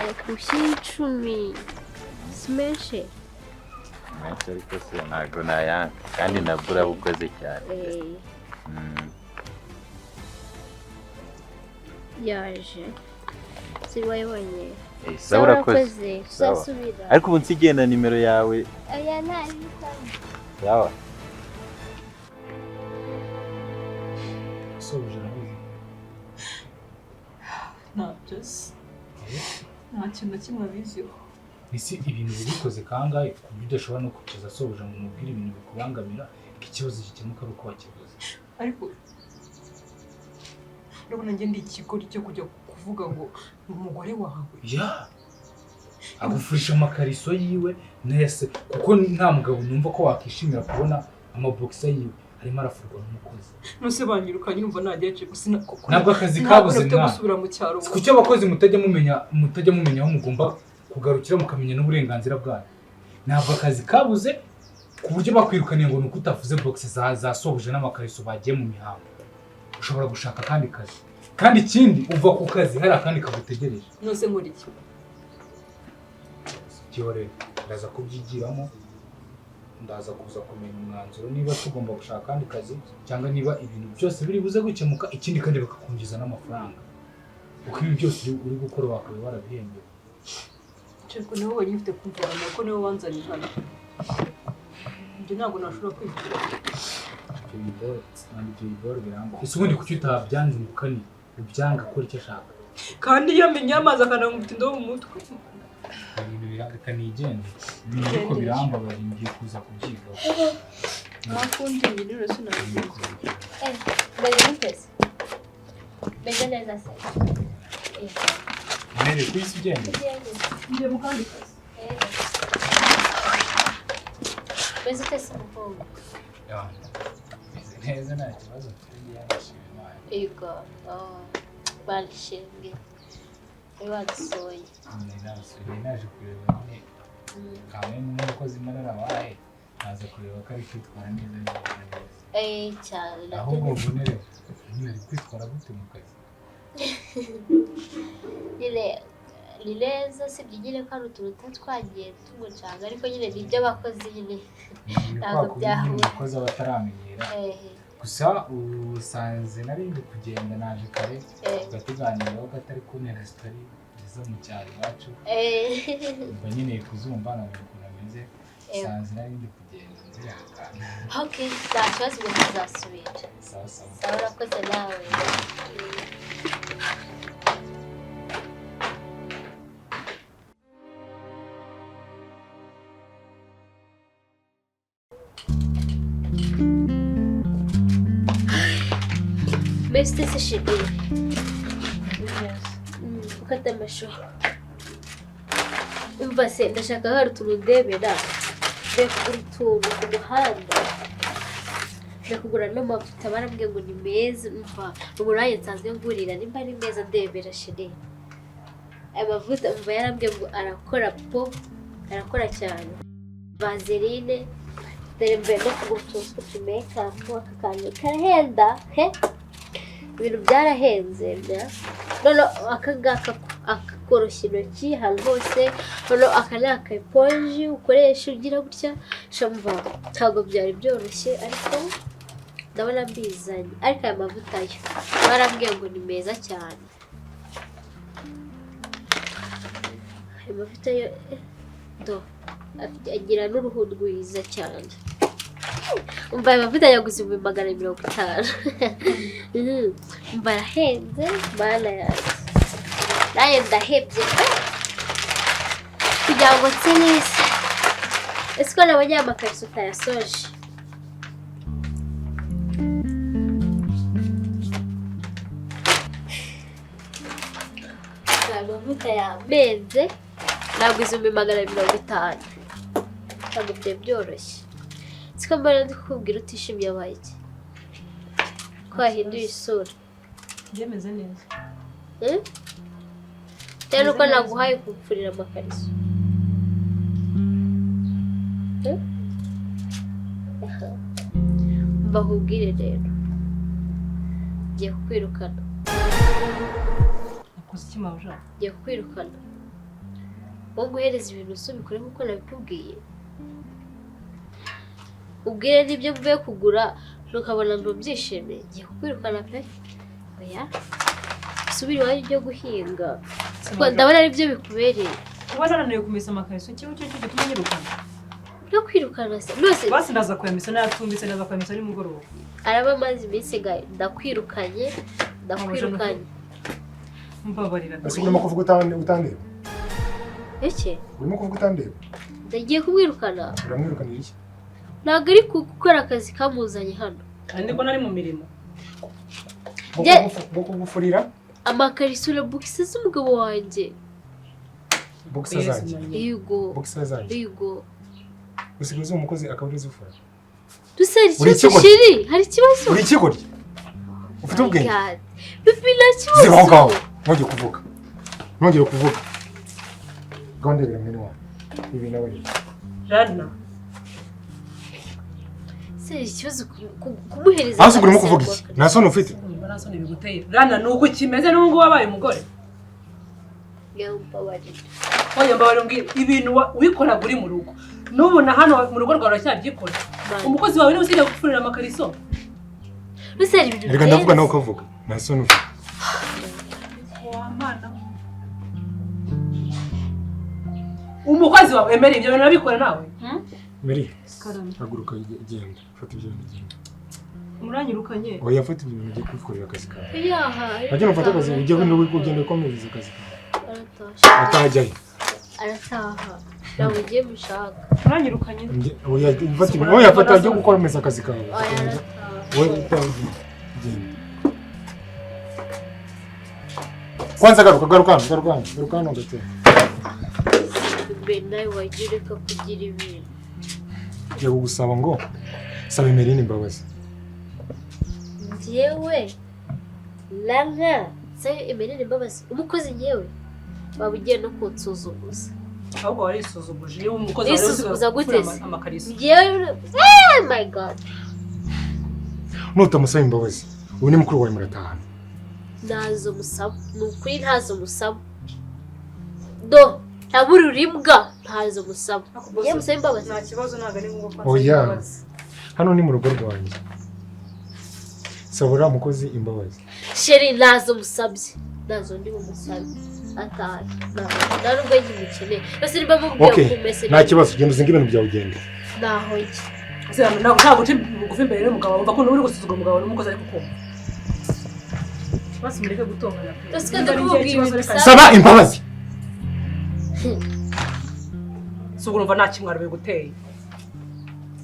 Reka ushyire 10 si menshi. Menshi ariko se ntago nayanga, kandi nabwo urabukoze cyane. Yaje si wayibonye? Sawa urakoze, tuzasubira. Ariko ubu nsigenda nimero yawe. Oya nta. Sawa. Sobuja arabizi? Ntabyo se, nta kintu na kimwe abiziho. Ese ibintu bibikoze kangahe ku buryo udashobora no kwicaza sobuja ngo umubwire ibintu bikubangamira, ko ikibazo gikemuka ari uko wakivuze? Ariko urabona njye ndi ikigori cyo kujya kuvuga ngo umugore wawe ya agufurisha amakariso yiwe nese, kuko nta mugabo numva ko wakishimira kubona amabokisa yiwe arimo arafurwa n'umukozi. Nose banyirukanye numva najyaje gusa ntabwo akazi kabuze mwana gusubira mu cyaro. Kuki abakozi mutajya mumenya aho mugomba kugarukira mukamenya n'uburenganzira bwanyu? Ntabwo akazi kabuze ku buryo bakwirukaniye ngo nuko utavuze box za sobuja n'amakariso bagiye mu mihango. Ushobora gushaka akandi kazi, kandi ikindi uva ku kazi hari akandi kagutegereje. Nose nkora iki? Cyore ndaza kubyigiramo, ndaza kuza kumenya umwanzuro niba tugomba gushaka akandi kazi cyangwa niba ibintu byose biri buze gukemuka. Ikindi kandi bakakunjiza n'amafaranga, kuko ibi byose uri gukora wakabaye warabihembewe. Ceko niwe wenyine ufite kumvana ko niwe wanzanye hano. Njye ntabwo nashobora kwivugira. Ese ubundi kuki utabyanze ngo ukane ubyanga akora icyo ashaka? Kandi iyo amenye amazi akanamubita indobo mu mutwe. Ibintu reka nigende, ibintu ariko birambabaje, ngiye kuza kubyigaho. Nta kundi njye rero sinabigenza. Meze gute se? Meze neza se? Mere ku isi ugenda? Ngiye mu kandi kazi. Meze ute se mukobwa? Meze neza nta kibazo mfite, ngiye ndashima Imana. Yego, barishimye. Badusoye. Naje kureba nyine kamwe n'umukozi Imana arabaye, naza kureba ko ari kwitwara neza. Cyane. Ahubwo ubonere nyine ari kwitwara gute mu kazi? Nyine ni neza, sibyo nyine ko hari utuntu twagiye tumucanga, ariko nyine ni iby'abakozi nyine ntabwo byahura. Umukozi aba ataramenyera. Gusa usanze nari ndi kugenda naje kare tukatuganiraho ko atari kuntera sitori zo mu cyaro iwacu, mba nkeneye kuzumva nkamenya ukuntu ameze. Usanze nari ndi kugenda nzihangana. Okay, nta kibazo, ubwo tuzasubira. Sawa sawa. Sawa urakoze nawe. Mbese se shidi ukata amashu. Umva se ndashaka hari utuntu ndebera, ndekugura utuntu ku muhanda, ndakugura n'amavuta barambwiye ngo ni meza. Umva uburayi nsanzwe ngurira nimba ari meza ndebera shidi. Aya mavuta umva yarambwiye ngo arakora po, arakora cyane. Vaseline dore mbere no kugura utuntu tw'utumekapu, aka kantu karahenda he, ibintu byarahenze bya none aka ngaka akakoroshya intoki ahantu hose. None aka ni aka eponji ukoresha ugira gutya shamva, ntabwo byari byoroshye ariko ndabona mbizanye. Ariko aya mavuta yo barambwiye ngo ni meza cyane. Aya mavuta yo do agira n'uruhu rwiza cyane. Umva aya mavuta yaguze 250,000. Umva arahenze mana yanjye, nanjye ndahebye pe kugira ngo nse neza. Ese ko nabonye aya makariso utayasoje? Amavuta yamenze, ntabwo 250,000, ntabwo byari byoroshye. Siko mbona ndi kukubwira utishimiye, abaye iki ko wahinduye isura? Byemeze neza. Eh? Cyane uko naguhaye gupfurira amakariso. Eh? Aha. Mbakubwire rero, ngiye kukwirukana. Nakoze iki, mabuja? Ngiye kukwirukana. Wowe guhereza ibintu usubikore nk'uko nabikubwiye, ubwire n'ibyo mvuye kugura ntukabona ntubyishimiye. Ngiye kukwirukana pe. Oya, usubire iwanyu ujye guhinga kuko ndabona aribyo bikubereye. Kuba narananiwe kumesa amakariso kimwe cyo gituma nyirukana? No kwirukana se rwose. Basi ndaza kuyamesa nayatumbitse, ndaza kuyamesa nimugoroba. Araba amaze iminsi ngahe. Ndakwirukanye, ndakwirukanye. Mbabarira. Ese urimo kuvuga utandeba? Iki? Urimo kuvuga utandeba? Ndagiye kumwirukana. Uramwirukanira iki? Ntabwo ari gukora akazi kamuzanye hano. Kandi ko nari mu mirimo. Bwo kugufurira amakariso na bogisi z'umugabo wanjye. Bogisa zanjye? Yego. Bogisa zanjye? Yego. Usigaye uzi umukozi akaba ari uzifura? Dusa hari Uri ikibazo ikigoryi. shiri? Hari ikibazo? Uri ikigoryi, ufite My ubwenge? God. Bibi, nta kibazo. Ziba aho ngaho, ntongere kuvuga, ntongere kuvuga. Ngaho ndebera mwene wawe ibi nawe rero. Rana. Se hari ikibazo kumuhereza Hasi urimo amakariso kuvuga iki? Nta soni ufite? Umva, nta soni biguteye Rana, ni uko kimeze n'ubu ngubu wabaye umugore. Ngaho mbabarira. Oya, mbabarira umbwire ibintu wikoraga uri mu rugo, n'ubu na hano mu rugo rwawe uracyabyikora. Umukozi wawe niwe usigaye gupfurira amakariso. Dusa hari ibintu Reka ndavuga nawe birenze. ukavuga, nta soni ufite? Wa mana, umukozi wawe emereye ibyo bintu urabikora nawe? Mary. Karame. Haguruka genda, fata ibyo bintu ugenda. Muranyirukanye? Oya, fata ibyo bintu ugiye kwikorera akazi kawe. Yaha. Wajya ufate akazi ujye ugenda ukomereza akazi kawe. Arataha. Atajyayo. Arataha, ntabwo ugiye mushaka. Muranyirukanye? Oya, fata ibintu, oya, fata ujye gukomeza akazi kawe. Oya, arataha. Wowe utaha, genda. Kwanza garuka, garuka hano, garuka hano, garuka hano gatera. Bebe, nawe wajya ureka kugira ibintu. Ngiye kugusaba ngo saba Emeline imbabazi. Njyewe Lana se Emeline imbabazi? Umukozi njyewe? Waba ugiye no kunsuzuguza. Ahubwo warisuzuguje niba umukozi wawe Nisuzuguza usigaye gute gupfura se? amakariso. Njyewe? Eh, my God. Nutamusaba imbabazi, uyu ni mukuru wawe, muratahana. Ntazo musaba, ni ukuri ntazo musaba. Do ntabura imbwa, ntazo musaba. Njyewe musaba imbabazi? Nta kibazo, ntabwo ari ngombwa ko ansaba Oya. imbabazi. Hano ni mu rugo rwanjye, saba uriya mukozi imbabazi. Chéri, ntazo musabye, ntazo ndi bumusabe. Atahe, nta nubwo nkimukeneye. Ese niba mubwiye Okay. kumesa? Nta kibazo, genda uzinge ibintu byawe ugende. Ntaho njye. Ntabwo uca bugufi imbere y'umugabo, wumva ko uri gusuzugura umugabo n'umukozi ari kukumva. Basi mureke gutongana pe. Ese Niba ari ndakubwira njye ikibazo, ibintu reka. bisaba. Saba imbabazi. Si ubwo urumva nta kimwaro biguteye?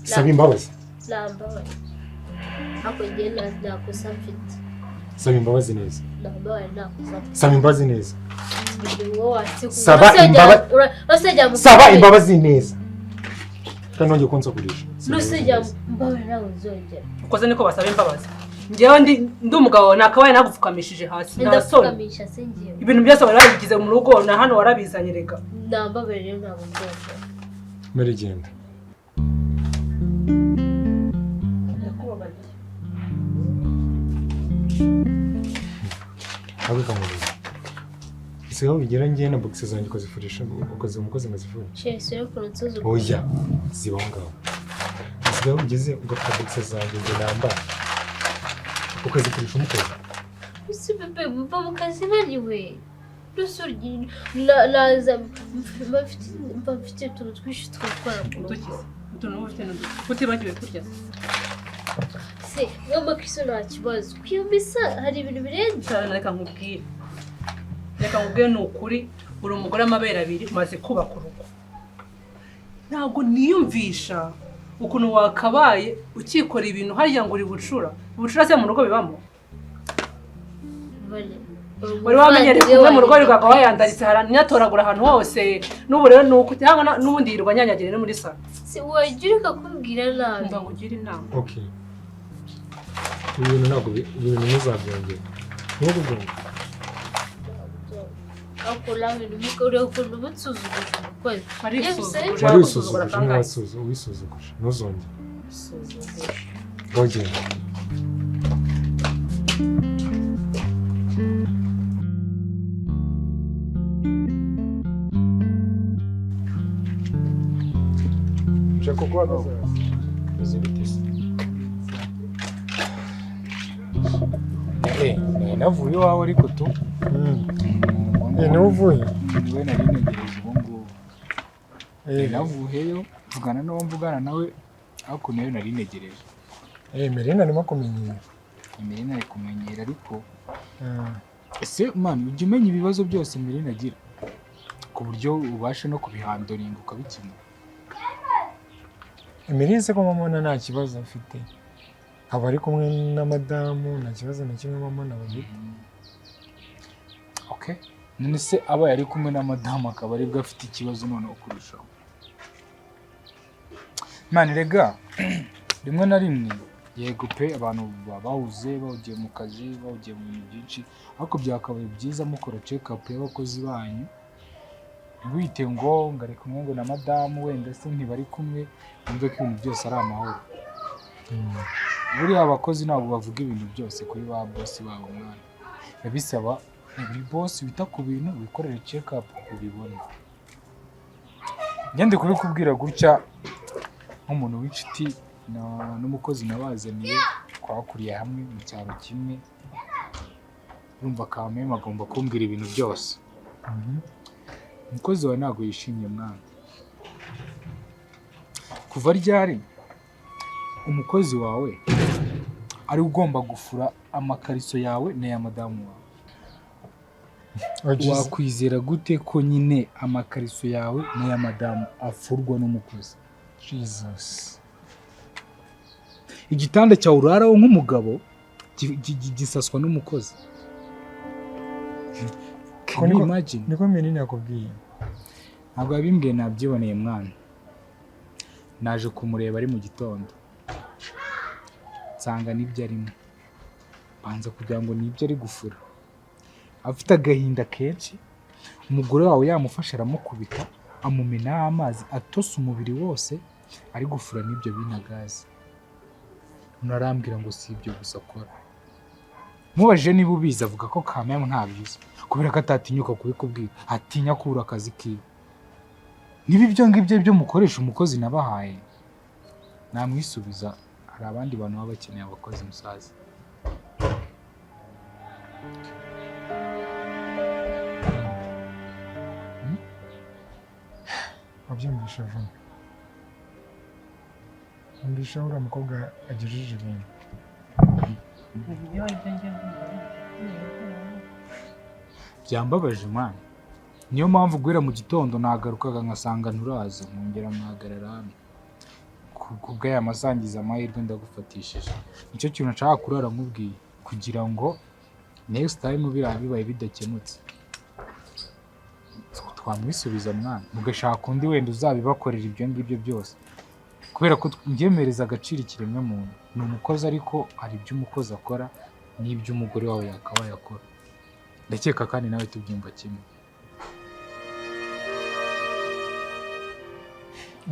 Saba imbabazi. Nambabaye, ariko njye nta kosa mfite. Saba imbabazi neza. Nambabaye, nta kosa mfite. Saba imbabazi neza. Wowe watse. Saba Saba imbabazi neza kandi nongeye kunsakurisha. Saba imbabazi Nusijya neza. mbabarira, ntabwo nzongera. Ukoze niko basaba imbabazi? Njyewe ndi umugabo wawe nakabaye nagupfukamishije hasi, nta soni. Ndapfukamisha se ngewe? Ibintu byose wari wabigize mu rugo, na hano warabizanye rega. Nambabarira rero, ntabwo nzongera. Mary, genda. Ndakubabariye. Ahubwo ikamubwira ese aho bigera ngiye na boxe zanjye ukazifurisha, ukaziha umukozi nkazifura? Chéri, sura ukuntu nsuzugura. Oya, ziba aho ngaho. Usigaye aho ugeze ugafata boxe zanjye njye nambara ukazikoresha umukozi. Ese bébé, mva mu kazi naniwe. Naza mba mfite utuntu twinshi two gukora mu rugo. Udukize utuntu uba ufite n'uduki utibagiwe kurya. Se nk'amakristo nta kibazo, kwiyumvisa hari ibintu birenze. Cyane, reka nkubwire, reka nkubwire, ni ukuri uri umugore w'amabere abiri, umaze kubaka urugo. Ntabwo niyumvisha ukuntu wakabaye ukikora ibintu hariya ngo uri bucura. Ubucura se mu rugo bibamo? Bane. Wari wamenyereye kumwe mu rugo rwawe wayandaritse haranyatoragura ahantu hose. N'ubu rero nuko cyangwa n'ubundi yirwa nyanyagira no muri salo. Si wajya ureka kumbwira nabi. Mba ngugira inama. Okay. Ibintu ntabwo ibintu ntuzabyongere. Ntukubyumva. Warisuzuguje, wisuzuguje, ntuzongere. Ntugende. Nshaka kuguhagaze hasi. Meze bite se? Navuye iwawe ariko tu. Niwe uvuye? Niwe nari ntegereje ubu ngubu. Navuyeyo mvugana n'uwo mvugana nawe ariko nayo nari ntegereje. Emeline arimo kumenyera. Emeline ari kumenyera ariko ese man ujya umenya ibibazo byose Emeline agira ku buryo ubasha no kubihandoringa ukabikemura? Emeline se ko mama nta kibazo afite, aba ari kumwe na madamu nta kibazo na kimwe mama na bafite. Okay. None se aba yari kumwe na madamu akaba aribwo afite ikibazo noneho kurushaho. Man rega rimwe na rimwe yego pe abantu bahuze bawugiye mu kazi bawugiye mu bintu byinshi ariko byakabaye byiza mukora check up y'abakozi banyu wite ngo ngari kumwe ngo na madamu wenda se ntibari kumwe wumve ko ibintu byose ari amahoro. Buriya abakozi ntabwo bavuga ibintu byose kuri ba boss babo mwana, bisaba buri boss wita ku bintu wikorere check up ubibone. Ngende kubikubwira gutya nk'umuntu w'inshuti n'umukozi nabazaniye twakuriye hamwe mu cyaro kimwe, urumva kameme agomba kumbwira ibintu byose. Umukozi wawe ntabwo yishimye mwana. Kuva ryari umukozi wawe ari ugomba gufura amakariso yawe n'aya madamu wawe? Wakwizera gute ko nyine amakariso yawe n'aya madamu afurwa n'umukozi? Jesus. Igitanda cyawe uraraho nk'umugabo gisaswa n'umukozi. Can you imagine? Niko Emeline yakubwiye? Ntabwo yabimbwiye, nabyiboneye mwana. Naje kumureba ari mu gitondo nsanga nibyo arimo, banza kugira ngo nibyo ari gufura. Afite agahinda kenshi, umugore wawe yamufasha aramukubita amumenaho amazi atose umubiri wose ari gufura n'ibyo binagazi. Unarambwira ngo si ibyo gusa akora. Mubajije niba ubizi avuga ko kameme ntabizi kubera ko atatinyuka kubikubwira, atinya kubura akazi kiwe. Niba ibyo ngibyo byo mukoresha umukozi nabahaye namwisubiza, hari abandi bantu baba bakeneye abakozi musaza. Wabyumvisha vuba. Wumvisha uriya mukobwa agejeje ibintu. Byambabaje mwana. Niyo mpamvu guhera mu gitondo nagarukaga nkasanga nturaza nkongera nkahagarara hano. Kubw'aya masangiza amahirwe ndagufatishije. Nicyo kintu nshaka kurara nkubwiye kugira ngo next time biriya bibaye bidakemutse twamwisubiza mwana, mugashaka undi wenda uzabibakorera ibyo ngibyo byose. Kubera ko ngemereza agaciro ikiremwa muntu ni umukozi, ariko hari ibyo umukozi akora n'ibyo umugore wawe yakabaye akora. Ndakeka kandi nawe tubyumva kimwe.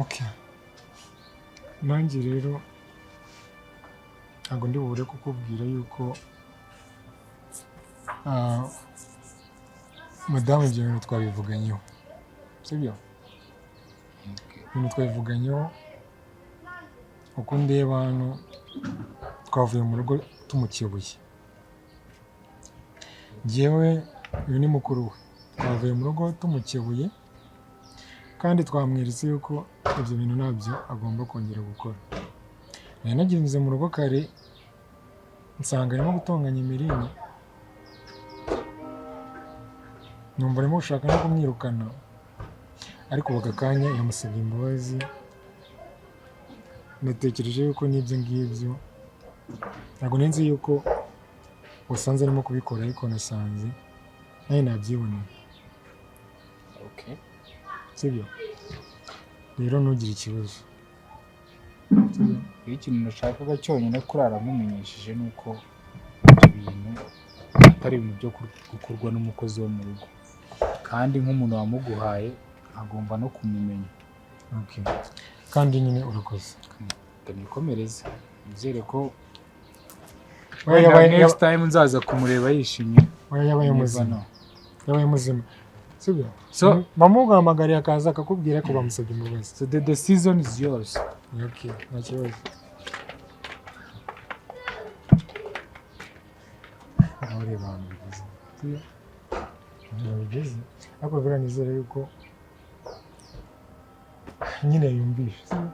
Okay. Nanjye rero ntabwo ndi bubure kukubwira yuko madamu ibyo bintu twabivuganyeho, sibyo? Ibintu twabivuganyeho uko ndeba hano twavuye mu rugo tumukebuye. Njyewe uyu ni mukuru we, twavuye mu rugo tumukebuye kandi twamweretse yuko ibyo bintu ntabyo agomba kongera gukora. Nari nagenze mu rugo kare nsanga arimo gutonganya Emeline, numva arimo gushaka no kumwirukana, ariko ubu aka kanya yamusabye imbabazi. Natekereje yuko n'ibyo ngibyo ntabwo nzi yuko wasanze arimo kubikora, ariko nasanze Nawe nabyiboneye. Okay. Sibyo? Rero ntugire ikibazo. Iyo ikintu nashakaga cyonyine kurara nkumenyesheje ni uko ibyo bintu atari ibintu byo gukorwa n'umukozi wo mu rugo, kandi nk'umuntu wamuguhaye agomba no kumumenya. Okay. Kandi nyine urakoze. Nikomereze nizere ko Oya, yabaye next time nzaza kumureba yishimye. Oya, yabaye Never muzima. know. Yabaye muzima. Sibyo? So bamuguhamagariye akaza akakubwira ko bamusabye imbabazi. So the decision is yours. Okay, nta kibazo. Nawe ureba ahantu bigeze. Sibyo? Ahantu bigeze. Ariko buriya nizere yuko nyine yumvishe. Sibyo?